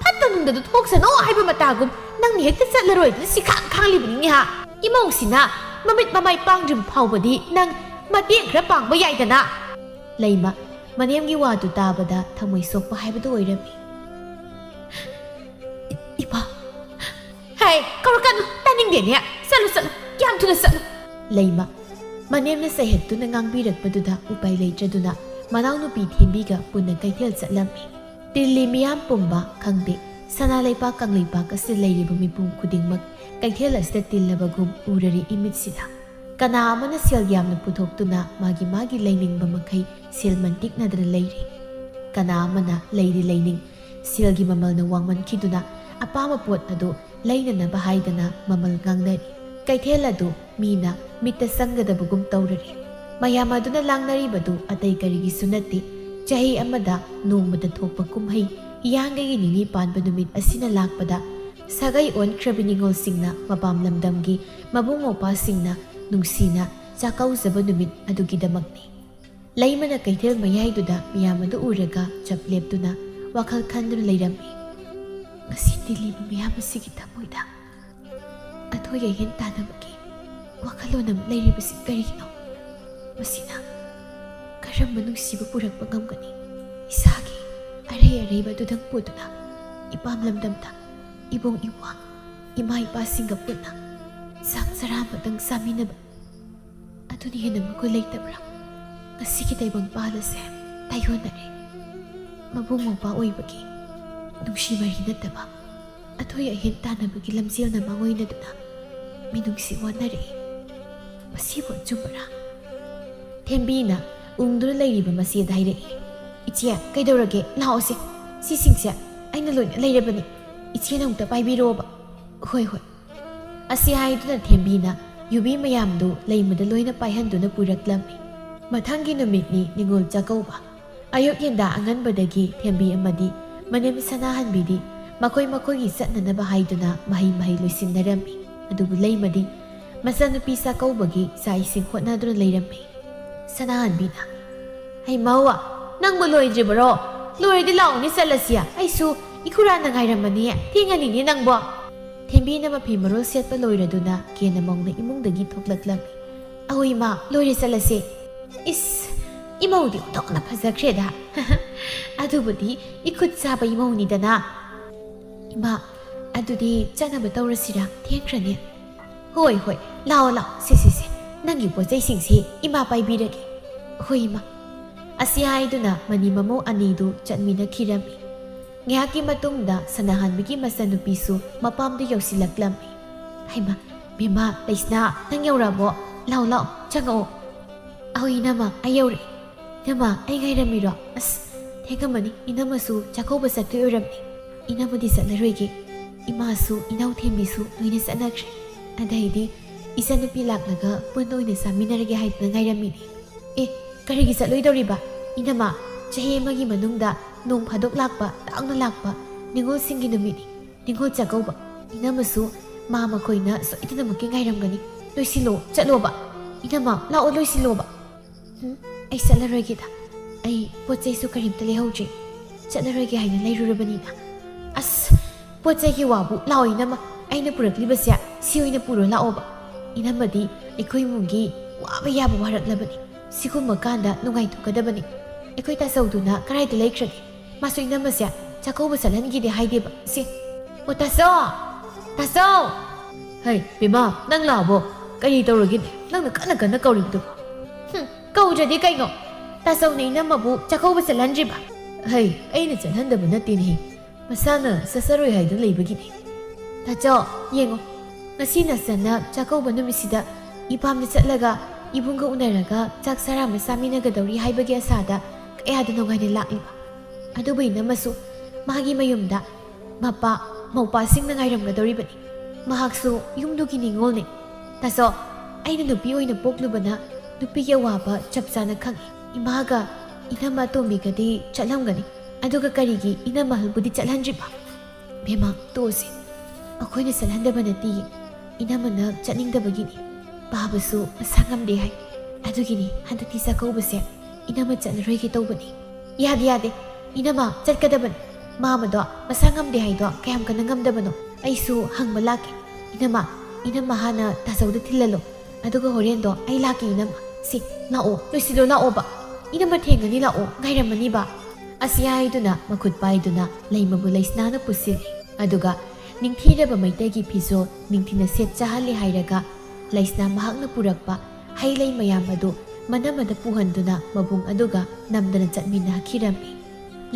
ꯐꯠꯇ ꯅꯨꯡꯗꯗꯨ ꯊꯣꯛꯁꯅꯨ ꯍꯥꯏꯕ ꯃꯇꯥꯒꯨꯝ ꯅꯪꯅ ꯍꯦꯛꯇ ꯆꯠꯂꯔꯣꯏꯗꯅ ꯁꯤꯈꯥꯡ ꯈꯥꯡꯂꯤꯕꯅꯤꯅꯦ ꯍꯥ? ꯏꯃꯧꯁꯤꯅ ꯃꯃꯤꯠ ꯃꯃꯥꯏ ꯄꯥꯡꯗ꯭ꯔꯤꯕ ꯐꯥꯎꯕꯗꯤ ꯅꯪ ꯃꯇꯦꯡ ꯈꯔ ꯄꯥꯡꯕ ꯌꯥꯏꯗꯅ꯫ ꯂꯩꯃ, ꯃꯅꯦꯝꯒꯤ ꯋꯥꯗꯨ ꯇꯥꯕꯗ ꯊꯃꯣꯏ ꯁꯣꯛꯄ ꯍꯥꯏꯕꯗꯨ ꯑꯣꯏꯔꯝꯃꯤ꯫ "ꯏ-, ꯏꯄꯥ!" "ꯍꯩ, ꯀꯧꯔꯛꯀꯅꯨ, ꯇꯥꯅꯤꯡꯗꯦꯅꯦ꯫ ꯆꯠꯂꯨ, ꯆꯠꯂꯨ, ꯀꯌꯥꯝ ꯊꯨꯅ ꯆꯠꯂꯨ!" ꯂꯩꯃ, ꯃꯅꯦꯝꯅ ꯆꯩꯍꯠꯇꯨꯅ ꯉꯥꯡꯕꯤꯔꯛꯄꯗꯨꯗ ꯎꯄꯥꯏ ꯂꯩꯇ꯭ꯔꯗꯨꯅ ꯃꯅꯥꯎꯅꯨꯄꯤ ꯊꯦꯝꯕꯤꯒ ꯄꯨꯟꯅ ꯀꯩꯊꯦꯜ ꯆꯠꯂꯝꯃꯤ꯫ ꯇꯤꯜꯂꯤ ꯃꯤꯌꯥꯝ ꯄꯨꯝꯕ ꯈꯪꯗꯦ, ꯁꯅꯥ ꯂꯩꯄꯥꯛ ꯀꯪꯂꯩꯄꯥꯛ ꯑꯁꯤꯗ ꯂꯩꯔꯤꯕ ꯃꯤꯄꯨꯝ ꯈꯨꯗꯤꯡꯃꯛ ꯀꯩꯊꯦꯜ ꯑꯁꯤꯗ ꯇꯤꯜꯂꯕꯒꯨꯝ ꯎꯔꯔꯤ ꯏꯃꯤꯠꯁꯤꯗ꯫ ꯀꯅꯥ ꯑꯃꯅ ꯁꯦꯜ ꯌꯥꯝꯅ ꯄꯨꯊꯣꯛꯇꯨꯅ ꯃꯥꯒꯤ ꯃꯥꯒꯤ ꯂꯩꯅꯤꯡꯕ ꯃꯈꯩ ꯁꯦꯜ ꯃꯟꯇꯤꯛꯅꯗꯅ ꯂꯩꯔꯤ꯫ ꯀꯅꯥ ꯑꯃꯅ ꯂꯩꯔꯤ ꯂꯩꯅꯤꯡ ꯁꯦꯜꯒꯤ ꯃꯃꯜꯅ ꯋꯥꯡꯃꯟꯈꯤꯗꯨꯅ ꯑꯄꯥꯝꯕ ꯄꯣꯠ ꯑꯗꯨ ꯂꯩꯅꯅꯕ ꯍꯥꯏꯗꯅ ꯃꯃꯜ ꯉꯥꯡꯅꯔꯤ꯫ ꯀꯩꯊꯦꯜ ꯑꯗꯨ ꯃꯤꯅ ꯃꯤꯠꯇ ꯆꯪꯒꯗꯕꯒꯨꯝ ꯇꯧꯔꯔꯤ꯫ ꯃꯌꯥꯝ ꯑꯗꯨꯅ ꯂꯥꯡꯅꯔꯤꯕꯗꯨ ꯑꯇꯩ ꯀꯔꯤꯒꯤꯁꯨ ꯅꯠꯇꯦ, ꯆꯍꯤ ꯑꯃꯗ ꯅꯣꯡꯃꯗ ꯊꯣꯛꯄ ꯀꯨꯝꯍꯩ ꯍꯤꯌꯥꯡꯒꯩꯒꯤ ꯅꯤꯅꯤ ꯄꯥꯟꯕ ꯅꯨꯃꯤꯠ ꯑꯁꯤꯅ ꯂꯥꯛꯄꯗ ꯁꯥꯒꯩ ꯑꯣꯟꯈ꯭ꯔꯕꯤ ꯅꯤꯉꯣꯜꯁꯤꯡꯅ ꯃꯄꯥꯝ ꯂꯝꯗꯝꯒꯤ ꯃꯕꯨꯡ ꯃꯧꯄ꯭ꯋꯥꯁꯤꯡꯅ ꯅꯨꯡꯁꯤꯅ ꯆꯥꯛꯀꯧꯖꯕ ꯅꯨꯃꯤꯠ ꯑꯗꯨꯒꯤꯗꯃꯛꯅꯤ꯫ ꯂꯩꯃꯅ ꯀꯩꯊꯦꯜ ꯃꯌꯥꯏꯗꯨꯗ ꯃꯤꯌꯥꯝ ꯑꯗꯨ ꯎꯔꯒ ꯆꯞ ꯂꯦꯞꯇꯨꯅ ꯋꯥꯈꯜ ꯈꯟꯗꯨꯅ ꯂꯩꯔꯝꯃꯤ꯫ ꯉꯁꯤ ꯇꯤꯜꯂꯤꯕ ꯃꯤꯌꯥꯝ ꯑꯁꯤꯒꯤ ꯊꯃꯣꯏꯗ ꯑꯊꯣꯏ ꯑꯍꯦꯟ ꯇꯥꯅꯕꯒꯤ ꯋꯥꯈꯜꯂꯣꯟ ꯑꯃ ꯂꯩꯔꯤꯕꯁꯤ ꯀꯔꯤꯒꯤꯅꯣ? ꯃꯁꯤꯅ ꯀꯔꯝꯕ ꯅꯨꯡꯁꯤꯕ ꯄꯨꯔꯛꯄ ꯉꯝꯒꯅꯤ? ꯏꯁꯥꯒꯤ ꯑꯔꯩ ꯑꯔꯩꯕ ꯑꯗꯨꯗꯪ ꯄꯨꯗꯨꯅ ꯏꯄꯥꯝ ꯂꯝꯗꯝꯗ ꯏꯕꯨꯡ ꯏꯄ꯭ꯋꯥ, ꯏꯃꯥ ꯏꯄꯥꯁꯤꯡꯒ ꯄꯨꯟꯅ ꯆꯥꯛ ꯆꯔꯥ ꯑꯃꯇꯪ ꯆꯥꯃꯤꯟꯅꯕ ꯑꯗꯨꯅ ꯍꯦꯟꯅ ꯃꯒꯨꯟ ꯂꯩꯇꯕ꯭ꯔꯥ? ꯉꯁꯤꯒꯤ ꯇꯥꯏꯕꯪꯄꯥꯜ ꯑꯁꯦ ꯇꯥꯏꯌꯣꯟꯅꯔꯦ꯫ ꯃꯕꯨꯡ ꯃꯧꯄ꯭ꯋꯥ ꯑꯣꯏꯕꯒꯤ ꯅꯨꯡꯁꯤ ꯃꯔꯤ ꯅꯠꯇꯕ ꯑꯊꯣꯏ ꯑꯍꯦꯟ ꯇꯥꯟꯅꯕꯒꯤ ꯂꯝꯖꯦꯜꯅ ꯃꯥꯡꯑꯣꯏꯅꯗꯨꯅ ꯃꯤꯅꯨꯡꯁꯤ ꯋꯥꯅꯔꯛꯏ꯫ ꯃꯁꯤꯕꯨ ꯑꯆꯨꯝꯕꯔꯥ? ꯊꯦꯝꯕꯤꯅ ꯎꯪꯗꯨꯅ ꯂꯩꯔꯤꯕ ꯃꯆꯦꯗ ꯍꯥꯏꯔꯛꯏ, "ꯏꯆꯦ, ꯀꯩꯗꯧꯔꯒꯦ? ꯂꯥꯛꯑꯣꯁꯦ꯫ ꯁꯤꯁꯤꯡꯁꯦ ꯑꯩꯅ ꯂꯣꯏꯅ ꯂꯩꯔꯕꯅꯤ꯫ ꯏꯆꯦꯅ ꯑꯃꯨꯛꯇ ꯄꯥꯏꯕꯤꯔꯣꯕ꯫ "ꯍꯣꯏ, ꯍꯣꯏ"꯫ ꯑꯁꯤ ꯍꯥꯏꯗꯨꯅ ꯊꯦꯝꯕꯤꯅ ꯌꯨꯕꯤ ꯃꯌꯥꯝꯗꯨ ꯂꯩꯃꯗ ꯂꯣꯏꯅ ꯄꯥꯏꯍꯟꯗꯨꯅ ꯄꯨꯔꯛꯂꯝꯃꯤ꯫ ꯃꯊꯪꯒꯤ ꯅꯨꯃꯤꯠꯅꯤ ꯅꯤꯉꯣꯜ ꯆꯥꯛꯀꯧꯕ꯫ ꯑꯌꯨꯛ ꯉꯟꯇꯥ ꯑꯉꯟꯕꯗꯒꯤ ꯊꯦꯝꯕꯤ ꯑꯃꯗꯤ ꯃꯅꯦꯝ ꯁꯅꯥꯍꯟꯕꯤꯗꯤ ꯃꯈꯣꯏ ꯃꯈꯣꯏꯒꯤ ꯆꯠꯅꯅꯕ ꯍꯥꯏꯗꯨꯅ ꯃꯍꯩ ꯃꯍꯩ ꯂꯣꯏꯁꯤꯟꯅꯔꯝꯃꯤ꯫ ꯑꯗꯨꯕꯨ ꯂꯩꯃꯗꯤ ꯃꯆꯥꯅꯨꯄꯤ ꯆꯥꯛꯀꯧꯕꯒꯤ ꯆꯥꯛ ꯏꯁꯤꯡ ꯍꯣꯠꯅꯗꯨꯅ ꯂꯩꯔꯝꯃꯤ꯫ ꯁꯅꯥꯍꯟꯕꯤꯅ, "ꯍꯩꯃꯧ, ꯅꯪꯕꯨ ꯂꯣꯏꯗ꯭ꯔꯤꯕꯔꯣ? ꯂꯣꯏꯔꯗꯤ ꯂꯥꯛꯑꯣꯅꯦ ꯆꯠꯂꯁꯤ, ꯑꯩꯁꯨ ꯏꯈꯨꯔꯥꯅ ꯉꯥꯏꯔꯝꯃꯅꯤ, ꯊꯦꯡꯉꯅꯤꯅꯦ ꯅꯪꯕꯣ"꯫ ꯊꯦꯝꯕꯤꯅ ꯃꯐꯤ ꯃꯔꯣꯜ ꯁꯦꯠꯄ ꯂꯣꯏꯔꯗꯨꯅ ꯀꯦꯅ ꯃꯧꯅ ꯏꯃꯨꯡꯗꯒꯤ ꯊꯣꯛꯂꯛꯂꯝꯃꯤ꯫ "ꯑꯍꯣꯏ ꯏꯃꯥ, ꯂꯣꯏꯔꯦ, ꯆꯠꯂꯁꯦ"꯫ "ꯏꯁ, ꯏꯃꯧꯗꯤ ꯑꯣꯟꯊꯣꯛꯅ ꯐꯖꯈ꯭ꯔꯦꯗ"꯫ "ꯑꯗꯨꯕꯨꯗꯤ ꯏꯈꯨꯠ ꯆꯥꯕ ꯏꯃꯧꯅꯤꯗꯅ"꯫ "ꯏꯃꯥ, ꯑꯗꯨꯗꯤ ꯆꯠꯅꯕ ꯇꯧꯔꯁꯤꯔꯥ? ꯊꯦꯡꯈ꯭ꯔꯅꯤ"꯫ "ꯍꯣꯏ, ꯍꯣꯏ, ꯂꯥꯛꯑꯣ, ꯂꯥꯛꯑꯣ, ꯁꯦ, ꯁꯦ, ꯁꯦ, ꯅꯪꯒꯤ ꯄꯣꯠ ꯆꯩꯁꯤꯡꯁꯤ ꯏꯃꯥ ꯄꯥꯏꯕꯤꯔꯒꯦ"꯫ "ꯍꯣꯏ ꯏꯃꯥ"꯫ ꯑꯁꯤ ꯍꯥꯏꯗꯨꯅ ꯃꯅꯤ ꯃꯃꯧ ꯑꯅꯤꯗꯨ ꯆꯠꯃꯤꯟꯅꯈꯤꯔꯝꯃꯤ꯫ ꯉꯥꯏꯍꯥꯛꯀꯤ ꯃꯇꯨꯡꯗ ꯁꯅꯥꯍꯟꯕꯤꯒꯤ ꯃꯆꯟꯅꯨꯄꯤꯁꯨ ꯃꯄꯥꯝꯗ ꯌꯧꯁꯤꯜꯂꯛꯂꯝꯃꯤ꯫ "ꯍꯩꯃꯥ, ꯕꯦꯝꯃ, ꯂꯩꯁꯅꯥ, ꯅꯪ ꯌꯧꯔꯛꯑꯕꯣ? ꯂꯥꯛꯑꯣ, ꯂꯥꯛꯑꯣ, ꯆꯪꯉꯛꯑꯣ"꯫ "ꯑꯍꯣꯏ ꯏꯅꯝꯃ, ꯑꯩ ꯌꯧꯔꯛꯑꯦ"꯫ "ꯏꯅꯝꯃ, ꯑꯩ ꯉꯥꯏꯔꯝꯃꯤꯔꯣ? ꯑꯁ, ꯊꯦꯡꯉꯝꯃꯅꯤ, ꯏꯅꯝꯃꯁꯨ ꯆꯥꯛꯀꯧꯕ ꯆꯠꯇꯣꯏ ꯑꯣꯏꯔꯝꯅꯤ"꯫ "ꯏꯅꯝꯃꯗꯤ ꯆꯠꯂꯔꯣꯏꯒꯦ, ꯏꯃꯥꯁꯨ ꯏꯅꯥꯎ ꯊꯦꯝꯕꯤꯁꯨ ꯂꯣꯏꯅ ꯆꯠꯅꯈ꯭ꯔꯦ꯫ ꯑꯗꯩꯗꯤ ꯏꯆꯟꯅꯨꯄꯤ ꯂꯥꯛꯂꯒ ꯄꯨꯟꯅ ꯑꯣꯏꯅ ꯆꯥꯃꯤꯟꯅꯔꯒꯦ ꯍꯥꯏꯗꯅ ꯉꯥꯏꯔꯝꯃꯤꯅꯦ"꯫ "ꯑꯦ, ꯀꯔꯤꯒꯤ ꯆꯠꯂꯣꯏꯗꯧꯔꯤꯕ? ꯏꯅꯝꯃ, ꯆꯍꯤ ꯑꯃꯒꯤ ꯃꯅꯨꯡꯗ ꯅꯣꯡ ꯐꯥꯗꯣꯛ ꯂꯥꯛꯄ, ꯇꯥꯡꯅ ꯂꯥꯛꯄ ꯅꯤꯉꯣꯜꯁꯤꯡꯒꯤ ꯅꯨꯃꯤꯠꯅꯤ, ꯅꯤꯉꯣꯜ ꯆꯥꯛꯀꯧꯕ꯫ ꯏꯅꯝꯃꯁꯨ ꯃꯥ ꯃꯈꯣꯏꯅ ꯁꯣꯏꯗꯅꯃꯛꯀꯤ ꯉꯥꯏꯔꯝꯒꯅꯤ꯫ ꯂꯣꯏꯁꯤꯜꯂꯣ, ꯆꯠꯂꯣꯕ꯫ ꯏꯅꯝꯃ, ꯂꯥꯛꯑꯣ, ꯂꯣꯏꯁꯤꯜꯂꯣꯕ"꯫ "ꯍꯨꯝ, ꯑꯩ ꯆꯠꯂꯔꯣꯏꯒꯦꯗ꯫ ꯑꯩ ꯄꯣꯠ ꯆꯩꯁꯨ ꯀꯔꯤꯝꯇ ꯂꯩꯍꯧꯗ꯭ꯔꯤ꯫ ꯆꯠꯂꯔꯣꯏꯒꯦ ꯍꯥꯏꯅ ꯂꯩꯔꯨꯔꯕꯅꯤꯅ"꯫ "ꯑꯁ, ꯄꯣꯠ ꯆꯩꯒꯤ ꯋꯥꯕꯨ, ꯂꯥꯛꯑꯣ ꯏꯅꯝꯃ, ꯑꯩꯅ ꯄꯨꯔꯛꯂꯤꯕꯁꯦ ꯁꯤ ꯑꯣꯏꯅ ꯄꯨꯔꯣ ꯂꯥꯛꯑꯣꯕ꯫ ꯏꯅꯝꯃꯗꯤ ꯑꯩꯈꯣꯏ ꯏꯃꯨꯡꯒꯤ ꯋꯥꯕ ꯌꯥꯕ ꯋꯥꯔꯛꯂꯕꯅꯤ꯫ ꯁꯤꯒꯨꯝꯕ ꯀꯥꯟꯗ ꯅꯨꯡꯉꯥꯏꯊꯣꯛꯀꯗꯕꯅꯤ꯫ ꯑꯩꯈꯣꯏ ꯇꯥꯆꯧꯗꯨꯅ ꯀꯗꯥꯏꯗ ꯂꯩꯈ꯭ꯔꯒꯦ? ꯃꯥꯁꯨ ꯏꯅꯝꯃꯁꯦ ꯆꯥꯛꯀꯧꯕ ꯆꯠꯍꯟꯈꯤꯗꯦ ꯍꯥꯏꯗꯦꯕ꯫ ꯁꯤ, ꯑꯣ, ꯇꯥꯆꯧ! ꯇꯥꯆꯧ!" "ꯍꯩ, ꯕꯦꯝꯃ, ꯅꯪ ꯂꯥꯛꯑꯕꯣ? ꯀꯔꯤ ꯇꯧꯔꯒꯦꯅꯦ? ꯅꯪꯅ ꯀꯟꯅ ꯀꯟꯅ ꯀꯧꯔꯤꯕꯗꯨꯕꯣ?" "ꯍꯨꯝ, ꯀꯧꯗ꯭ꯔꯗꯤ ꯀꯩꯅꯣ? ꯇꯥꯆꯧꯅ ꯏꯅꯝꯃꯕꯨ ꯆꯥꯛꯀꯧꯕ ꯆꯠꯍꯟꯗ꯭ꯔꯤꯕ?" "ꯍꯩ, ꯑꯩꯅ ꯆꯠꯍꯟꯗꯕ ꯅꯠꯇꯦꯅꯦꯍꯦ꯫ ꯃꯁꯥꯅ ꯆꯠꯆꯔꯣꯏ ꯍꯥꯏꯗꯨꯅ ꯂꯩꯕꯒꯤꯅꯤ"꯫ "ꯇꯥꯆꯧ, ꯌꯦꯡꯉꯣ, ꯉꯁꯤ ꯅꯆꯟꯅ ꯆꯥꯛꯀꯧꯕ ꯅꯨꯃꯤꯠꯁꯤꯗ ꯏꯄꯥꯝꯗ ꯆꯠꯂꯒ ꯏꯕꯨꯡꯒ ꯎꯅꯔꯒ ꯆꯥꯛ ꯆꯔꯥ ꯑꯃ ꯆꯥꯃꯤꯟꯅꯒꯗꯧꯔꯤ ꯍꯥꯏꯕꯒꯤ ꯑꯁꯥꯗ ꯀꯌꯥꯗ ꯅꯨꯡꯉꯥꯏꯅ ꯂꯥꯛꯂꯤꯕ꯫ ꯑꯗꯨꯕꯨ ꯏꯅꯝꯃꯁꯨ ꯃꯥꯒꯤ ꯃꯌꯨꯝꯗ ꯃꯄꯥ, ꯃꯧꯄꯥꯁꯤꯡꯅ ꯉꯥꯏꯔꯝꯒꯗꯧꯔꯤꯕꯅꯤ꯫ ꯃꯍꯥꯛꯁꯨ ꯌꯨꯝꯗꯨꯒꯤ ꯅꯤꯉꯣꯜꯅꯤ꯫ ꯇꯥꯆꯧ, ꯑꯩꯅ ꯅꯨꯄꯤ ꯑꯣꯏꯅ ꯄꯣꯛꯂꯨꯕꯅ ꯅꯨꯄꯤꯒꯤ ꯑꯋꯥꯕ ꯆꯞ ꯆꯥꯅ ꯈꯪꯏ꯫ ꯏꯃꯥꯒ ꯏꯅꯝꯃ ꯑꯇꯣꯝꯕꯤꯒꯗꯤ ꯆꯠꯂꯝꯒꯅꯤ, ꯑꯗꯨꯒ ꯀꯔꯤꯒꯤ ꯏꯅꯝꯃ ꯑꯍꯜꯕꯨꯗꯤ ꯆꯠꯍꯟꯗ꯭ꯔꯤꯕ? ꯕꯦꯝꯃ, ꯇꯣꯛꯑꯁꯤ꯫ ꯑꯩꯈꯣꯏꯅ ꯆꯠꯍꯟꯗꯕ ꯅꯠꯇꯤꯌꯦ꯫ ꯏꯅꯝꯃꯅ ꯆꯠꯅꯤꯡꯗꯕꯒꯤꯅꯤ꯫ ꯄꯥꯕꯁꯨ ꯃꯁꯥ ꯉꯝꯗꯦ ꯍꯥꯏ꯫ ꯑꯗꯨꯒꯤꯅꯤ ꯍꯟꯗꯛꯇꯤ ꯆꯥꯛꯀꯧꯕꯁꯦ ꯏꯅꯝꯃ ꯆꯠꯂꯔꯣꯏꯒꯦ ꯇꯧꯕꯅꯤ꯫ ꯌꯥꯗꯦ, ꯌꯥꯗꯦ꯫ ꯏꯅꯝꯃ ꯆꯠꯀꯗꯕꯅꯤ꯫ ꯃꯥꯃꯗꯣ ꯃꯁꯥ ꯉꯝꯗꯦ ꯍꯥꯏꯗꯣ ꯀꯌꯥꯝ ꯀꯟꯅ ꯉꯝꯗꯕꯅꯣ? ꯑꯩꯁꯨ ꯍꯪꯕ ꯂꯥꯛꯀꯦ꯫ ꯏꯅꯝꯃ, ꯏꯅꯝꯃ ꯍꯥꯟꯅ ꯇꯥꯆꯧꯗ ꯊꯤꯜꯍꯜꯂꯣ꯫ ꯑꯗꯨꯒ ꯍꯣꯔꯦꯟꯗꯣ ꯑꯩ ꯂꯥꯛꯀꯦ ꯏꯅꯝꯃ꯫ ꯁꯤ, ꯂꯥꯛꯑꯣ, ꯂꯣꯏꯁꯤꯜꯂꯣ, ꯂꯥꯛꯑꯣꯕ꯫ ꯏꯅꯝꯃ ꯊꯦꯡꯉꯅꯤ, ꯂꯥꯛꯑꯣ, ꯉꯥꯏꯔꯝꯃꯅꯤꯕ꯫ ꯑꯁꯤ ꯍꯥꯏꯗꯨꯅ ꯃꯈꯨꯠ ꯄꯥꯏꯗꯨꯅ ꯂꯩꯃꯕꯨ ꯂꯩꯁꯅꯥꯅ ꯄꯨꯁꯤꯜꯂꯤ꯫ ꯑꯗꯨꯒ ꯅꯤꯡꯊꯤꯔꯕ ꯃꯩꯇꯩꯒꯤ ꯐꯤꯖꯣꯜ ꯅꯤꯡꯊꯤꯅ ꯁꯦꯠ ꯆꯥꯍꯜꯂꯤ ꯍꯥꯏꯔꯒ ꯂꯩꯁꯅꯥ ꯃꯍꯥꯛꯅ ꯄꯨꯔꯛꯄ ꯍꯩ ꯂꯩ ꯃꯌꯥꯝ ꯑꯗꯨ ꯃꯅꯝ ꯑꯗ ꯄꯨꯍꯟꯗꯨꯅ ꯃꯕꯨꯡ ꯑꯗꯨꯒ ꯅꯝꯗꯅ ꯆꯠꯃꯤꯟꯅꯈꯤꯔꯝꯃꯤ꯫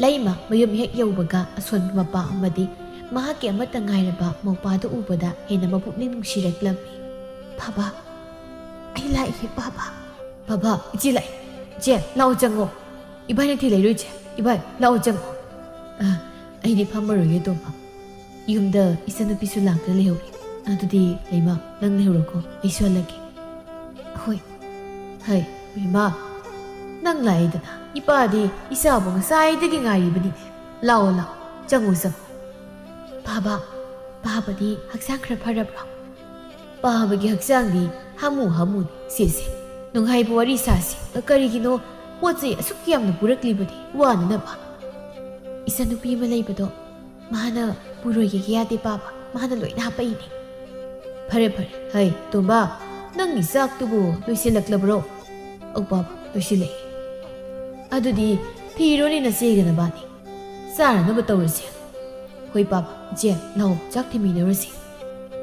ꯂꯩꯃ ꯃꯌꯨꯝ ꯍꯦꯛ ꯌꯧꯕꯒ ꯑꯁꯣꯟꯕ ꯃꯄꯥ ꯑꯃꯗꯤ ꯃꯍꯥꯛꯀꯤ ꯑꯃꯠꯇ ꯉꯥꯏꯔꯕ ꯃꯧꯄꯥꯗꯨ ꯎꯕꯗ ꯍꯦꯟꯅ ꯃꯄꯨꯛꯅꯤꯡ ꯅꯨꯡꯁꯤꯔꯛꯂꯝꯃꯤ꯫ "ꯄꯥꯕ, ꯑꯩ ꯂꯥꯛꯏ, ꯄꯥꯕ꯫ ꯄꯥꯕ, ꯏꯆꯦ ꯂꯥꯛꯏ꯫ ꯏꯆꯦ, ꯂꯥꯛꯑꯣ ꯆꯪꯉꯣ꯫ ꯏꯕꯥꯅꯤ ꯊꯤꯜꯂꯛꯏꯔꯣ ꯏꯆꯦ? ꯏꯕꯥꯏ, ꯂꯥꯛꯑꯣ ꯆꯪꯉꯣ꯫" "ꯑ, ꯑꯩꯗꯤ ꯐꯝꯃꯔꯣꯏꯒꯦ ꯇꯣꯝꯕ꯫ ꯌꯨꯝꯗ ꯏꯆꯟꯅꯨꯄꯤꯁꯨ ꯂꯥꯛꯇ ꯂꯩꯍꯧꯔꯤ꯫ ꯑꯗꯨꯗꯤ ꯂꯩꯃ, ꯅꯪ ꯂꯩꯍꯧꯔꯣꯀꯣ, ꯑꯩꯁꯨ ꯍꯜꯂꯛꯀꯦ꯫" "ꯍꯣꯏ꯫" "ꯍꯩ, ꯕꯦꯝꯃ, ꯅꯪ ꯂꯥꯛꯏꯗꯅ꯫ ꯏꯄꯥꯗꯤ ꯏꯆꯥꯕꯨ ꯉꯁꯥꯏꯗꯒꯤ ꯉꯥꯏꯔꯤꯕꯅꯤꯅꯦ꯫ ꯂꯥꯛꯑꯣ, ꯂꯥꯛꯑꯣ, ꯆꯪꯉꯣ, ꯆꯪꯉꯣ꯫" "ꯄꯥꯕ, ꯄꯥꯕꯗꯤ ꯍꯛꯆꯥꯡ ꯈꯔ ꯐꯔꯕ꯭ꯔꯣ?" "ꯄꯥꯕꯒꯤ ꯍꯛꯆꯥꯡꯗꯤ ꯍꯥꯃꯨ ꯍꯥꯃꯨꯅꯤ꯫ ꯁꯦ, ꯁꯦ, ꯅꯨꯡꯉꯥꯏꯕ ꯋꯥꯔꯤ ꯁꯥꯁꯤ꯫ ꯀꯔꯤꯒꯤꯅꯣ ꯄꯣꯠ ꯆꯩ ꯑꯁꯨꯛ ꯌꯥꯝꯅ ꯄꯨꯔꯛꯂꯤꯕꯗꯤ ꯋꯥꯅꯅꯕ?" "ꯏꯆꯟꯅꯨꯄꯤ ꯑꯃ ꯂꯩꯕꯗꯣ, ꯃꯥꯅ ꯄꯨꯔꯣꯏꯒꯦ ꯌꯥꯗꯦ ꯄꯥꯕ, ꯃꯥꯅ ꯂꯣꯏꯅ ꯍꯥꯄꯛꯏꯅꯦ꯫" "ꯐꯔꯦ, ꯐꯔꯦ꯫ ꯍꯩ, ꯇꯣꯝꯕ, ꯅꯪꯒꯤ ꯆꯥꯛꯇꯨꯕꯨ ꯂꯣꯏꯁꯤꯜꯂꯛꯂꯕ꯭ꯔꯣ?" "ꯑꯧ ꯄꯥꯕ, ꯂꯣꯏꯁꯤꯜꯂꯛꯑꯦ꯫" "ꯑꯗꯨꯗꯤ ꯊꯤꯔꯣꯅꯦ ꯅꯆꯦꯒ ꯅꯕꯥꯅꯤ꯫ ꯆꯥꯅꯅꯕ ꯇꯧꯔꯁꯦ꯫" "ꯍꯣꯏ ꯄꯥꯕ, ꯏꯆꯦ, ꯂꯥꯛꯑꯣ, ꯆꯥꯛ ꯊꯤꯃꯤꯟꯅꯔꯨꯁꯤ꯫"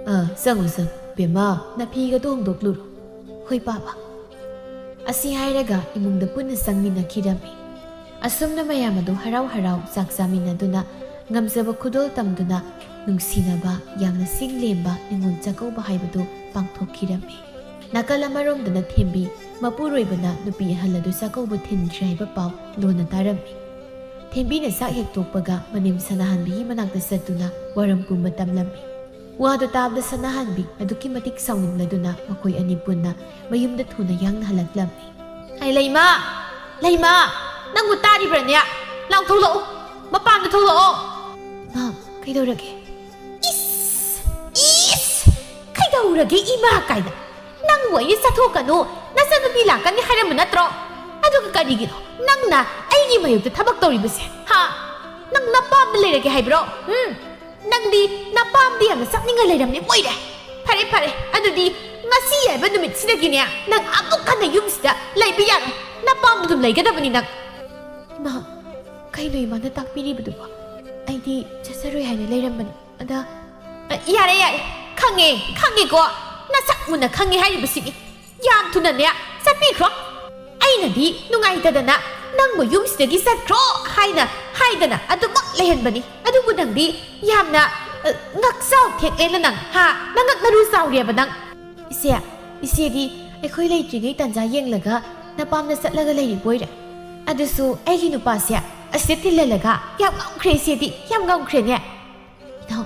"ꯑꯥ, ꯆꯪꯉꯣ, ꯆꯪꯉꯣ꯫ ꯕꯦꯝꯃ, ꯅꯐꯤꯒꯗꯣ ꯍꯣꯡꯗꯣꯛꯂꯨꯔꯣ꯫" "ꯍꯣꯏ ꯄꯥꯕ꯫" ꯑꯁꯤ ꯍꯥꯏꯔꯒ ꯏꯃꯨꯡꯗ ꯄꯨꯟꯅ ꯆꯪꯃꯤꯟꯅꯈꯤꯔꯝꯃꯤ꯫ ꯑꯁꯨꯝꯅ ꯃꯌꯥꯝ ꯑꯗꯨ ꯍꯔꯥꯎ ꯍꯔꯥꯎ ꯆꯥꯛ ꯆꯥꯃꯤꯟꯅꯗꯨꯅ, ꯉꯝꯖꯕ ꯈꯨꯗꯣꯜ ꯇꯝꯗꯨꯅ, ꯅꯨꯡꯁꯤꯅꯕ, ꯌꯥꯝꯅ ꯆꯤꯡ ꯂꯦꯝꯕ ꯅꯤꯉꯣꯜ ꯆꯥꯛꯀꯧꯕ ꯍꯥꯏꯕꯗꯨ ꯄꯥꯡꯊꯣꯛꯈꯤꯔꯝꯃꯤ꯫ ꯅꯥꯀꯜ ꯑꯃꯔꯣꯝꯗꯅ ꯊꯦꯝꯕꯤ ꯃꯄꯨꯔꯣꯏꯕꯅ ꯅꯨꯄꯤ ꯑꯍꯜ ꯑꯗꯨ ꯆꯥꯛꯀꯧꯕ ꯊꯤꯟꯈ꯭ꯔꯦ ꯍꯥꯏꯕ ꯄꯥꯎ ꯂꯣꯟꯅ ꯇꯥꯔꯝꯃꯤ꯫ ꯊꯦꯝꯕꯤꯅ ꯆꯥꯛ ꯍꯦꯛ ꯇꯣꯛꯄꯒ ꯃꯅꯦꯝ ꯁꯅꯥꯍꯟꯕꯤꯒꯤ ꯃꯅꯥꯛꯇ ꯆꯠꯇꯨꯅ ꯋꯥꯔꯝ ꯄꯨꯝꯕ ꯇꯝꯂꯝꯃꯤ꯫ ꯋꯥꯗꯨ ꯇꯥꯕꯗ ꯁꯅꯥꯍꯟꯕꯤ ꯑꯗꯨꯛꯀꯤ ꯃꯇꯤꯛ ꯁꯥꯎꯅꯤꯡꯂꯗꯨꯅ ꯃꯈꯣꯏ ꯑꯅꯤ ꯄꯨꯟꯅ ꯃꯌꯨꯝꯗ ꯊꯨꯅ ꯌꯥꯡꯅ ꯍꯜꯂꯛꯂꯝꯃꯤ꯫ "ꯍꯥꯏ, ꯂꯩꯃ! ꯂꯩꯃ! ꯅꯪꯕꯨ ꯇꯥꯔꯤꯕ꯭ꯔꯅꯦ? ꯂꯥꯎ ꯊꯣꯛꯂꯛꯑꯣ! ꯃꯄꯥꯟꯗ ꯊꯣꯛꯂꯛꯑꯣ!" "ꯃꯥ, ꯀꯩꯗꯧꯔꯒꯦ?" "ꯏꯁ! ꯏꯁ! ꯀꯩꯗꯧꯔꯒꯦ ꯏꯃꯥ ꯀꯥꯏꯅ? ꯅꯪꯕꯨ ꯑꯩ ꯆꯠꯊꯣꯛꯀꯅꯨ, ꯅꯆꯟꯅꯨꯄꯤ ꯂꯥꯛꯀꯅꯤ ꯍꯥꯏꯔꯝꯕ ꯅꯠꯇ꯭ꯔꯣ? ꯑꯗꯨꯒ ꯀꯔꯤꯒꯤꯅꯣ ꯅꯪꯅ ꯑꯩꯒꯤ ꯃꯥꯌꯣꯛꯇ ꯊꯕꯛ ꯇꯧꯔꯤꯕꯁꯦ? ꯍꯥ? ꯅꯪ ꯅꯄꯥꯝꯗ ꯂꯩꯔꯒꯦ ꯍꯥꯏꯕ꯭ꯔꯣ? ꯎꯝ? ꯅꯪꯗꯤ ꯅꯄꯥꯝꯗ ꯌꯥꯝꯅ ꯆꯠꯅꯤꯡꯉ ꯂꯩꯔꯝꯅꯤ ꯑꯣꯏꯔꯦ꯫ ꯐꯔꯦ, ꯐꯔꯦ, ꯑꯗꯨꯗꯤ ꯉꯁꯤ ꯍꯥꯏꯕ ꯅꯨꯃꯤꯠꯁꯤꯗꯒꯤꯅꯦ ꯅꯪ ꯑꯃꯨꯛ ꯍꯟꯅ ꯌꯨꯝꯁꯤꯗ ꯂꯩꯕ ꯌꯥꯔꯣꯏ꯫ ꯅꯄꯥꯝꯗ ꯑꯗꯨꯝ ꯂꯩꯒꯗꯕꯅꯤ ꯅꯪ꯫" "ꯏꯃꯥ, ꯀꯩꯅꯣ ꯏꯃꯥꯅ ꯇꯥꯛꯄꯤꯔꯤꯕꯗꯨꯕꯣ? ꯑꯩꯗꯤ ꯆꯠꯆꯔꯣꯏ ꯍꯥꯏꯅ ꯂꯩꯔꯝꯕꯅꯤ꯫ ꯑꯗ, ꯑ, ꯌꯥꯔꯦ, ꯌꯥꯔꯦ꯫ ꯈꯪꯉꯦ, ꯈꯪꯉꯦꯀꯣ꯫ ꯅꯁꯛ ꯃꯨꯟꯅ ꯈꯪꯉꯦ ꯍꯥꯏꯔꯤꯕꯁꯤꯅꯤ꯫ ꯌꯥꯝ ꯊꯨꯅꯅꯦ ꯆꯠꯄꯤꯈ꯭ꯔꯣ꯫ ꯑꯩꯅꯗꯤ ꯅꯨꯡꯉꯥꯏꯇꯗꯅ ꯅꯪꯕꯨ ꯌꯨꯝꯁꯤꯗꯒꯤ ꯆꯠꯈ꯭ꯔꯣ ꯍꯥꯏꯅ ꯍꯥꯏꯗꯅ ꯑꯗꯨꯃꯛ ꯂꯩꯍꯟꯕꯅꯤ꯫ ꯑꯗꯨꯕꯨ ꯅꯪꯗꯤ ꯌꯥꯝꯅ, ꯑ, ꯉꯛꯆꯥꯎ ꯊꯦꯛꯂꯦꯅ ꯅꯪ, ꯍꯥ? ꯅꯉꯛ ꯅꯔꯨ ꯆꯥꯎꯔꯦꯕ ꯅꯪ꯫ ꯏꯆꯦ, ꯏꯆꯦꯗꯤ ꯑꯩꯈꯣꯏ ꯂꯩꯇ꯭ꯔꯤꯉꯩ ꯇꯥꯟꯖꯥ ꯌꯦꯡꯂꯒ ꯅꯄꯥꯝꯗ ꯆꯠꯂꯒ ꯂꯩꯔꯤꯕ ꯑꯣꯏꯔꯦ꯫ ꯑꯗꯨꯁꯨ ꯑꯩꯒꯤ ꯅꯨꯄꯥꯁꯦ ꯑꯁꯤꯗ ꯊꯤꯜꯍꯜꯂꯒ ꯌꯥꯝ ꯉꯝꯈ꯭ꯔꯦ ꯏꯆꯦꯗꯤ, ꯌꯥꯝ ꯉꯝꯈ꯭ꯔꯦꯅꯦ꯫ ꯏꯅꯥꯎ,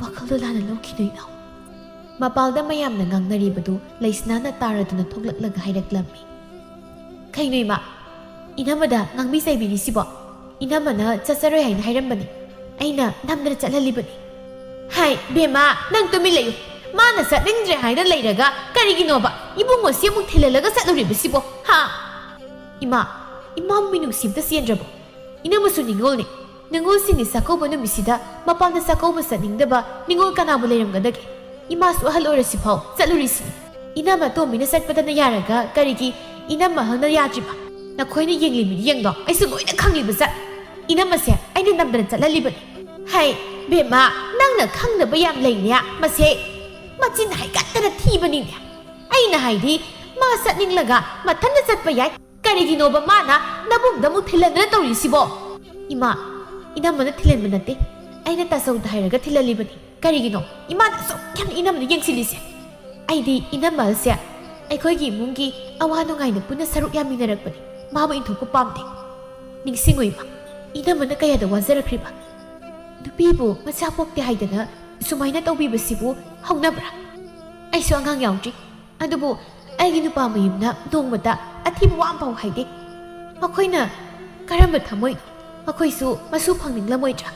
ꯋꯥꯈꯜꯗꯣ ꯂꯥꯟꯅ ꯂꯧꯈꯤꯅꯨ ꯏꯅꯥꯎ꯫ ꯃꯄꯥꯜꯗ ꯃꯌꯥꯝꯅ ꯉꯥꯡꯅꯔꯤꯕꯗꯨ ꯂꯩꯁꯅꯥꯅ ꯇꯥꯔꯗꯨꯅ ꯊꯣꯛꯂꯛꯂꯒ ꯍꯥꯏꯔꯛꯂꯝꯃꯤ꯫ "ꯀꯩꯅꯣ ꯏꯃꯥ, ꯏꯅꯝꯃꯗ ꯉꯥꯡꯕꯤ ꯆꯩꯕꯤꯔꯤꯁꯤꯕꯣ? ꯏꯅꯝꯃꯅ ꯆꯠꯆꯔꯣꯏ ꯍꯥꯏꯅ ꯍꯥꯏꯔꯝꯕꯅꯤ꯫ ꯑꯩꯅ ꯅꯝꯗꯅ ꯆꯠꯍꯜꯂꯤꯕꯅꯤ꯫" "ꯍꯥꯏ, ꯕꯦꯝꯃ, ꯅꯪ ꯇꯨꯃꯤꯟ ꯂꯩꯌꯨ꯫ ꯃꯥꯅ ꯆꯠꯅꯤꯡꯗ꯭ꯔꯦ ꯍꯥꯏꯅ ꯂꯩꯔꯒ ꯀꯔꯤꯒꯤꯅꯣꯕ? ꯏꯕꯨꯡꯉꯣꯁꯤ ꯑꯃꯨꯛ ꯊꯤꯜꯍꯜꯂꯒ ꯆꯠꯂꯨꯔꯤꯕꯁꯤꯕꯣ, ꯍꯥ?" "ꯏꯃꯥ, ꯏꯃꯥꯕꯨ ꯃꯤꯅꯨꯡꯁꯤ ꯑꯝꯇ ꯆꯦꯟꯗ꯭ꯔꯕꯣ? ꯏꯅꯝꯃꯁꯨ ꯅꯤꯉꯣꯜꯅꯤ꯫ ꯅꯤꯉꯣꯜꯁꯤꯡꯒꯤ ꯆꯥꯛꯀꯧꯕ ꯅꯨꯃꯤꯠꯁꯤꯗ ꯃꯄꯥꯝꯗ ꯆꯥꯛꯀꯧꯕ ꯆꯠꯅꯤꯡꯗꯕ ꯅꯤꯉꯣꯜ ꯀꯅꯥꯕꯨ ꯂꯩꯔꯝꯒꯗꯒꯦ? ꯏꯃꯥꯁꯨ ꯑꯍꯜ ꯑꯣꯏꯔꯁꯤꯐꯥꯎ ꯆꯠꯂꯨꯔꯤꯁꯤꯅꯤ꯫ ꯏꯅꯝꯃ ꯑꯇꯣꯝꯕꯤꯅ ꯆꯠꯄꯗꯅ ꯌꯥꯔꯒ ꯀꯔꯤꯒꯤ ꯏꯅꯝꯃ ꯑꯍꯜꯅ ꯌꯥꯗ꯭ꯔꯤꯕ? ꯅꯈꯣꯏꯅ ꯌꯦꯡꯂꯤ ꯃꯤꯠꯌꯦꯡꯗꯣ ꯑꯩꯁꯨ ꯂꯣꯏꯅ ꯈꯪꯂꯤꯕ ꯖꯥꯠ꯫ ꯏꯅꯝꯃꯁꯦ ꯑꯩꯅ ꯅꯝꯗꯅ ꯆꯠꯍꯜꯂꯤꯕꯅꯤ꯫" "ꯍꯩ, ꯕꯦꯝꯃ, ꯅꯪꯅ ꯈꯪꯗꯕ ꯌꯥꯝ ꯂꯩꯅꯦ꯫ ꯃꯁꯦ ꯃꯆꯤꯟ ꯍꯥꯏꯒꯠꯇꯅ ꯊꯤꯕꯅꯤꯅꯦ꯫ ꯑꯩꯅ ꯍꯥꯏꯗꯤ ꯃꯥ ꯆꯠꯅꯤꯡꯂꯒ ꯃꯊꯟꯇ ꯆꯠꯄ ꯌꯥꯏ꯫ ꯀꯔꯤꯒꯤꯅꯣꯕ ꯃꯥꯅ ꯅꯕꯨꯡꯗ ꯑꯃꯨꯛ ꯊꯤꯜꯍꯟꯗꯅ ꯇꯧꯔꯤꯁꯤꯕꯣ?" "ꯏꯃꯥ, ꯏꯅꯝꯃꯅ ꯊꯤꯜꯍꯟꯕ ꯅꯠꯇꯦ꯫ ꯑꯩꯅ ꯇꯥꯆꯧꯗ ꯍꯥꯏꯔꯒ ꯊꯤꯜꯍꯜꯂꯤꯕꯅꯤ꯫ ꯀꯔꯤꯒꯤꯅꯣ ꯏꯃꯥꯅ ꯑꯁꯨꯛ ꯌꯥꯝꯅ ꯏꯅꯝꯃꯗ ꯌꯦꯡꯁꯤꯜꯂꯤꯁꯦ? ꯑꯩꯗꯤ ꯏꯅꯝꯃ ꯑꯁꯦ ꯑꯩꯈꯣꯏꯒꯤ ꯏꯃꯨꯡꯒꯤ ꯑꯋꯥ ꯅꯨꯡꯉꯥꯏꯅ ꯄꯨꯟꯅ ꯁꯔꯨꯛ ꯌꯥꯃꯤꯟꯅꯔꯛꯄꯅꯤ꯫ ꯃꯥꯕꯨ ꯏꯟꯊꯣꯛꯄ ꯄꯥꯝꯗꯦ꯫ ꯅꯤꯡꯁꯤꯡꯉꯨ ꯏꯃꯥ, ꯏꯅꯝꯃꯅ ꯀꯌꯥꯗ ꯋꯥꯖꯔꯛꯈ꯭ꯔꯤꯕ? ꯅꯨꯄꯤꯕꯨ ꯃꯆꯥ ꯄꯣꯛꯇꯦ ꯍꯥꯏꯗꯅ ꯁꯨꯃꯥꯏꯅ ꯇꯧꯕꯤꯕꯁꯤꯕꯨ ꯍꯧꯅꯕ꯭ꯔꯥ? ꯑꯩꯁꯨ ꯑꯉꯥꯡ ꯌꯥꯎꯗ꯭ꯔꯤ, ꯑꯗꯨꯕꯨ ꯑꯩꯒꯤ ꯅꯨꯄꯥ ꯃꯌꯨꯝꯅ ꯅꯣꯡꯃꯇ ꯑꯊꯤꯕ ꯋꯥ ꯑꯃꯐꯥꯎ ꯍꯥꯏꯗꯦ꯫ ꯃꯈꯣꯏꯅ ꯀꯔꯝꯕ ꯊꯃꯣꯏꯅꯣ? ꯃꯈꯣꯏꯁꯨ ꯃꯁꯨ ꯐꯪꯅꯤꯡꯂꯝꯃꯣꯏꯗ꯭ꯔꯥ?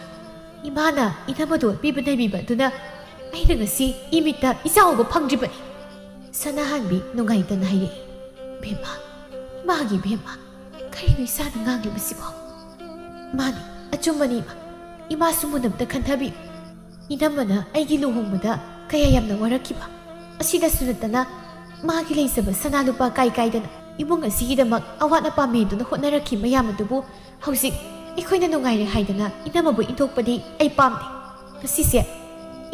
ꯏꯃꯥꯅ ꯏꯅꯝꯃꯗꯨ ꯑꯣꯠꯄꯤꯕ ꯅꯩꯕꯤꯕ ꯑꯗꯨꯅ ꯑꯩꯅ ꯉꯁꯤ ꯏꯃꯤꯠꯇ ꯏꯆꯥ ꯎꯕ ꯐꯪꯗ꯭ꯔꯤꯕꯅꯤ꯫ ꯁꯅꯥꯍꯟꯕꯤ ꯅꯨꯡꯉꯥꯏꯇꯅ ꯍꯥꯏꯔꯛꯏ꯫ ꯕꯦꯝꯃ, ꯏꯃꯥꯒꯤ ꯕꯦꯝꯃ, ꯀꯔꯤꯅꯣ ꯏꯆꯥꯅ ꯉꯥꯡꯂꯤꯕꯁꯤꯕꯣ? ꯃꯥꯅꯤ, ꯑꯆꯨꯝꯕꯅꯤ ꯏꯃꯥ꯫ ꯏꯃꯥꯁꯨ ꯃꯨꯟꯅ ꯑꯝꯇ ꯈꯟꯊꯕꯤꯌꯨ꯫ ꯏꯅꯝꯃꯅ ꯑꯩꯒꯤ ꯂꯨꯍꯣꯡꯕꯗ ꯀꯌꯥ ꯌꯥꯝꯅ ꯋꯥꯔꯛꯈꯤꯕ꯫ ꯑꯁꯤꯗꯁꯨ ꯅꯠꯇꯅ ꯃꯥꯒꯤ ꯂꯩꯖꯕ ꯁꯅꯥ ꯂꯨꯄꯥ ꯀꯥꯏ ꯀꯥꯏꯗꯅ ꯏꯃꯨꯡ ꯑꯁꯤꯒꯤꯗꯃꯛ ꯑꯋꯥꯠ ꯑꯄꯥ ꯃꯦꯟꯗꯨꯅ ꯍꯣꯠꯅꯔꯛꯈꯤ ꯃꯌꯥꯝ ꯑꯗꯨꯕꯨ ꯍꯧꯖꯤꯛ ꯑꯩꯈꯣꯏꯅ ꯅꯨꯡꯉꯥꯏꯔꯦ ꯍꯥꯏꯗꯅ ꯏꯅꯝꯃꯕꯨ ꯏꯟꯊꯣꯛꯄꯗꯤ ꯑꯩ ꯄꯥꯝꯗꯦ꯫ ꯉꯁꯤꯁꯦ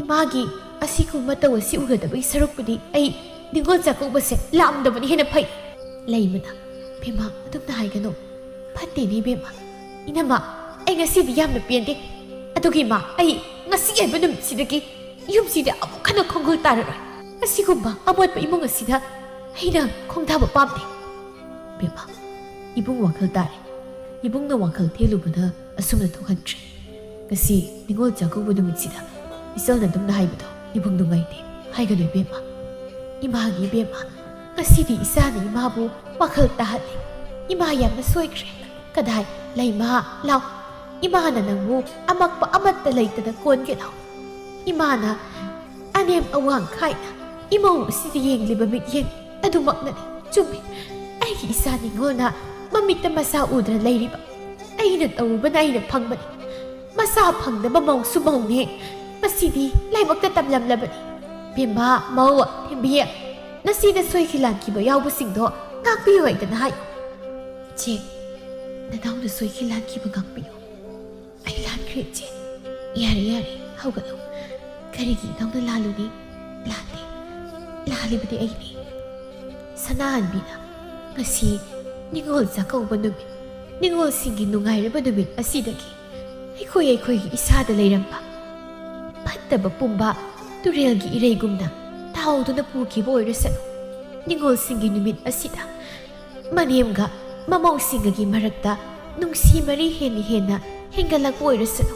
ꯏꯃꯥꯒꯤ ꯑꯁꯤꯒꯨꯝꯕ ꯃꯇꯧ ꯑꯁꯤ ꯎꯒꯗꯕꯒꯤ ꯁꯔꯨꯛꯄꯨꯗꯤ ꯑꯩ ꯅꯤꯉꯣꯜ ꯆꯥꯛꯀꯧꯕꯁꯦ ꯂꯥꯛꯑꯝꯗꯕꯅ ꯍꯦꯟꯅ ꯐꯩ꯫ ꯂꯩꯃꯅ, ꯕꯦꯝꯃ, ꯑꯗꯨꯝꯅ ꯍꯥꯏꯒꯅꯨ꯫ ꯐꯠꯇꯦꯅꯦ ꯏꯕꯦꯝꯃ꯫ ꯏꯅꯝꯃ, ꯑꯩ ꯉꯁꯤꯗꯤ ꯌꯥꯝꯅ ꯄꯦꯟꯗꯦ꯫ ꯑꯗꯨꯒꯤ ꯏꯃꯥ, ꯑꯩ ꯉꯁꯤ ꯍꯥꯏꯕ ꯅꯨꯃꯤꯠꯁꯤꯗꯒꯤ ꯌꯨꯝꯁꯤꯗ ꯑꯃꯨꯛ ꯍꯟꯅ ꯈꯣꯡꯒꯨꯜ ꯇꯥꯔꯔꯣꯏ꯫ ꯑꯁꯤꯒꯨꯝꯕ ꯑꯃꯣꯠꯄ ꯏꯃꯨꯡ ꯑꯁꯤꯗ ꯑꯩꯅ ꯈꯣꯡꯊꯥꯕ ꯄꯥꯝꯗꯦ꯫ ꯕꯦꯝꯃ, ꯏꯕꯨꯡ ꯋꯥꯈꯜ ꯇꯥꯔꯦ꯫ ꯏꯕꯨꯡꯅ ꯋꯥꯈꯜ ꯊꯦꯜꯂꯨꯕꯅ ꯑꯁꯨꯝꯅ ꯊꯣꯛꯍꯟꯗ꯭ꯔꯦ꯫ ꯉꯁꯤ ꯅꯤꯉꯣꯜ ꯆꯥꯛꯀꯧꯕ ꯅꯨꯃꯤꯠꯁꯤꯗ ꯏꯆꯜꯅ ꯑꯗꯨꯝꯅ ꯍꯥꯏꯕꯗꯣ ꯏꯕꯨꯡ ꯅꯨꯡꯉꯥꯏꯇꯦ꯫ ꯍꯥꯏꯒꯅꯨ ꯏꯕꯦꯝꯃ꯫ ꯏꯃꯥꯒꯤ ꯏꯕꯦꯝꯃ, ꯉꯁꯤꯗꯤ ꯏꯆꯥꯅ ꯏꯃꯥꯕꯨ ꯋꯥꯈꯜ ꯇꯥꯍꯜꯂꯤ꯫ ꯏꯃꯥ ꯌꯥꯝꯅ ꯁꯣꯏꯈ꯭ꯔꯦ꯫ ꯀꯗꯥꯏ? ꯂꯩꯃ, ꯂꯥꯎ꯫ ꯏꯃꯥꯅ ꯅꯪꯕꯨ ꯑꯃꯛꯄ ꯑꯃꯠꯇ ꯂꯩꯇꯅ ꯀꯣꯟꯒꯦ ꯂꯥꯎ꯫ ꯏꯃꯥꯅ ꯑꯅꯦꯝ ꯑꯋꯥꯡ ꯈꯥꯏꯅ ꯏꯃꯧ ꯑꯁꯤꯗ ꯌꯦꯡꯂꯤꯕ ꯃꯤꯠꯌꯦꯡ ꯑꯗꯨꯃꯛꯅꯅꯤ꯫ ꯆꯨꯝꯃꯤ꯫ ꯑꯩꯒꯤ ꯏꯆꯥ ꯅꯤꯉꯣꯜꯅ ꯃꯃꯤꯠꯇ ꯃꯆꯥ ꯎꯗꯅ ꯂꯩꯔꯤꯕ꯫ ꯑꯩꯅ ꯇꯧꯔꯨꯕꯅ ꯑꯩꯅ ꯐꯪꯕꯅꯤ꯫ ꯃꯆꯥ ꯐꯪꯗꯕ ꯃꯧꯁꯨ ꯃꯧꯅꯦ꯫ ꯃꯁꯤꯗꯤ ꯂꯥꯏꯕꯛꯇ ꯇꯝꯂꯝꯂꯕꯅꯤ꯫ ꯕꯦꯝꯃ, ꯃꯧ, ꯊꯦꯝꯕꯤ, ꯅꯆꯦꯗ ꯁꯣꯏꯈꯤ ꯂꯥꯟꯈꯤꯕ ꯌꯥꯎꯕꯁꯤꯡꯗꯣ ꯉꯥꯛꯄꯤꯌꯨ ꯍꯥꯏꯗꯅ ꯍꯥꯏꯌꯨ꯫ ꯆꯦ, ꯅꯅꯥꯎꯅ ꯁꯣꯏꯈꯤ ꯂꯥꯟꯈꯤꯕ ꯉꯥꯛꯄꯤꯌꯨ꯫ ꯑꯩ ꯂꯥꯟꯈ꯭ꯔꯦ, ꯏꯆꯦ꯫ ꯌꯥꯔꯦ, ꯌꯥꯔꯦ, ꯍꯧꯒꯠꯂꯣ꯫ ꯀꯔꯤꯒꯤ ꯏꯅꯥꯎꯅ ꯂꯥꯜꯂꯨꯅꯤ? ꯂꯥꯟꯗꯦ꯫ ꯂꯥꯜꯂꯤꯕꯗꯤ ꯑꯩꯅꯤ꯫ ꯁꯅꯥꯍꯟꯕꯤꯅ ꯉꯁꯤ ꯅꯤꯉꯣꯜ ꯆꯥꯛꯀꯧꯕ ꯅꯨꯃꯤꯠ, ꯅꯤꯉꯣꯜꯁꯤꯡꯒꯤ ꯅꯨꯡꯉꯥꯏꯔꯕ ꯅꯨꯃꯤꯠ ꯑꯁꯤꯗꯒꯤ ꯑꯩꯈꯣꯏ ꯑꯩꯈꯣꯏꯒꯤ ꯏꯁꯥꯗ ꯂꯩꯔꯝꯕ ꯐꯠꯇꯕ ꯄꯨꯝꯕ ꯇꯨꯔꯦꯜꯒꯤ ꯏꯔꯩꯒꯨꯝꯅ ꯇꯥꯎꯗꯨꯅ ꯄꯨꯈꯤꯕ ꯑꯣꯏꯔꯁꯅꯨ꯫ ꯅꯤꯉꯣꯜꯁꯤꯡꯒꯤ ꯅꯨꯃꯤꯠ ꯑꯁꯤꯗ ꯃꯅꯦꯝꯒ ꯃꯃꯧꯁꯤꯡꯒꯒꯤ ꯃꯔꯛꯇ ꯅꯨꯡꯁꯤ ꯃꯔꯤ ꯍꯦꯟꯅ ꯍꯦꯟꯅ ꯍꯦꯟꯒꯠꯂꯛꯄ ꯑꯣꯏꯔꯁꯅꯨ꯫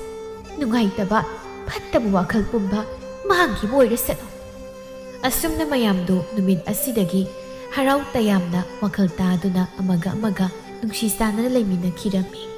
ꯅꯨꯡꯉꯥꯏꯇꯕ, ꯐꯠꯇꯕ ꯋꯥꯈꯜ ꯄꯨꯝꯕ ꯃꯥꯡꯈꯤꯕ ꯑꯣꯏꯔꯁꯅꯨ꯫ ꯑꯁꯨꯝꯅ ꯃꯌꯥꯝꯗꯨ ꯅꯨꯃꯤꯠ ꯑꯁꯤꯗꯒꯤ ꯍꯔꯥꯎ ꯇꯌꯥꯝꯅ ꯋꯥꯈꯜ ꯇꯥꯗꯨꯅ ꯑꯃꯒ ꯑꯃꯒ ꯅꯨꯡꯁꯤ ꯆꯥꯟꯅꯅ ꯂꯩꯃꯤꯟꯅꯈꯤꯔꯝꯃꯤ꯫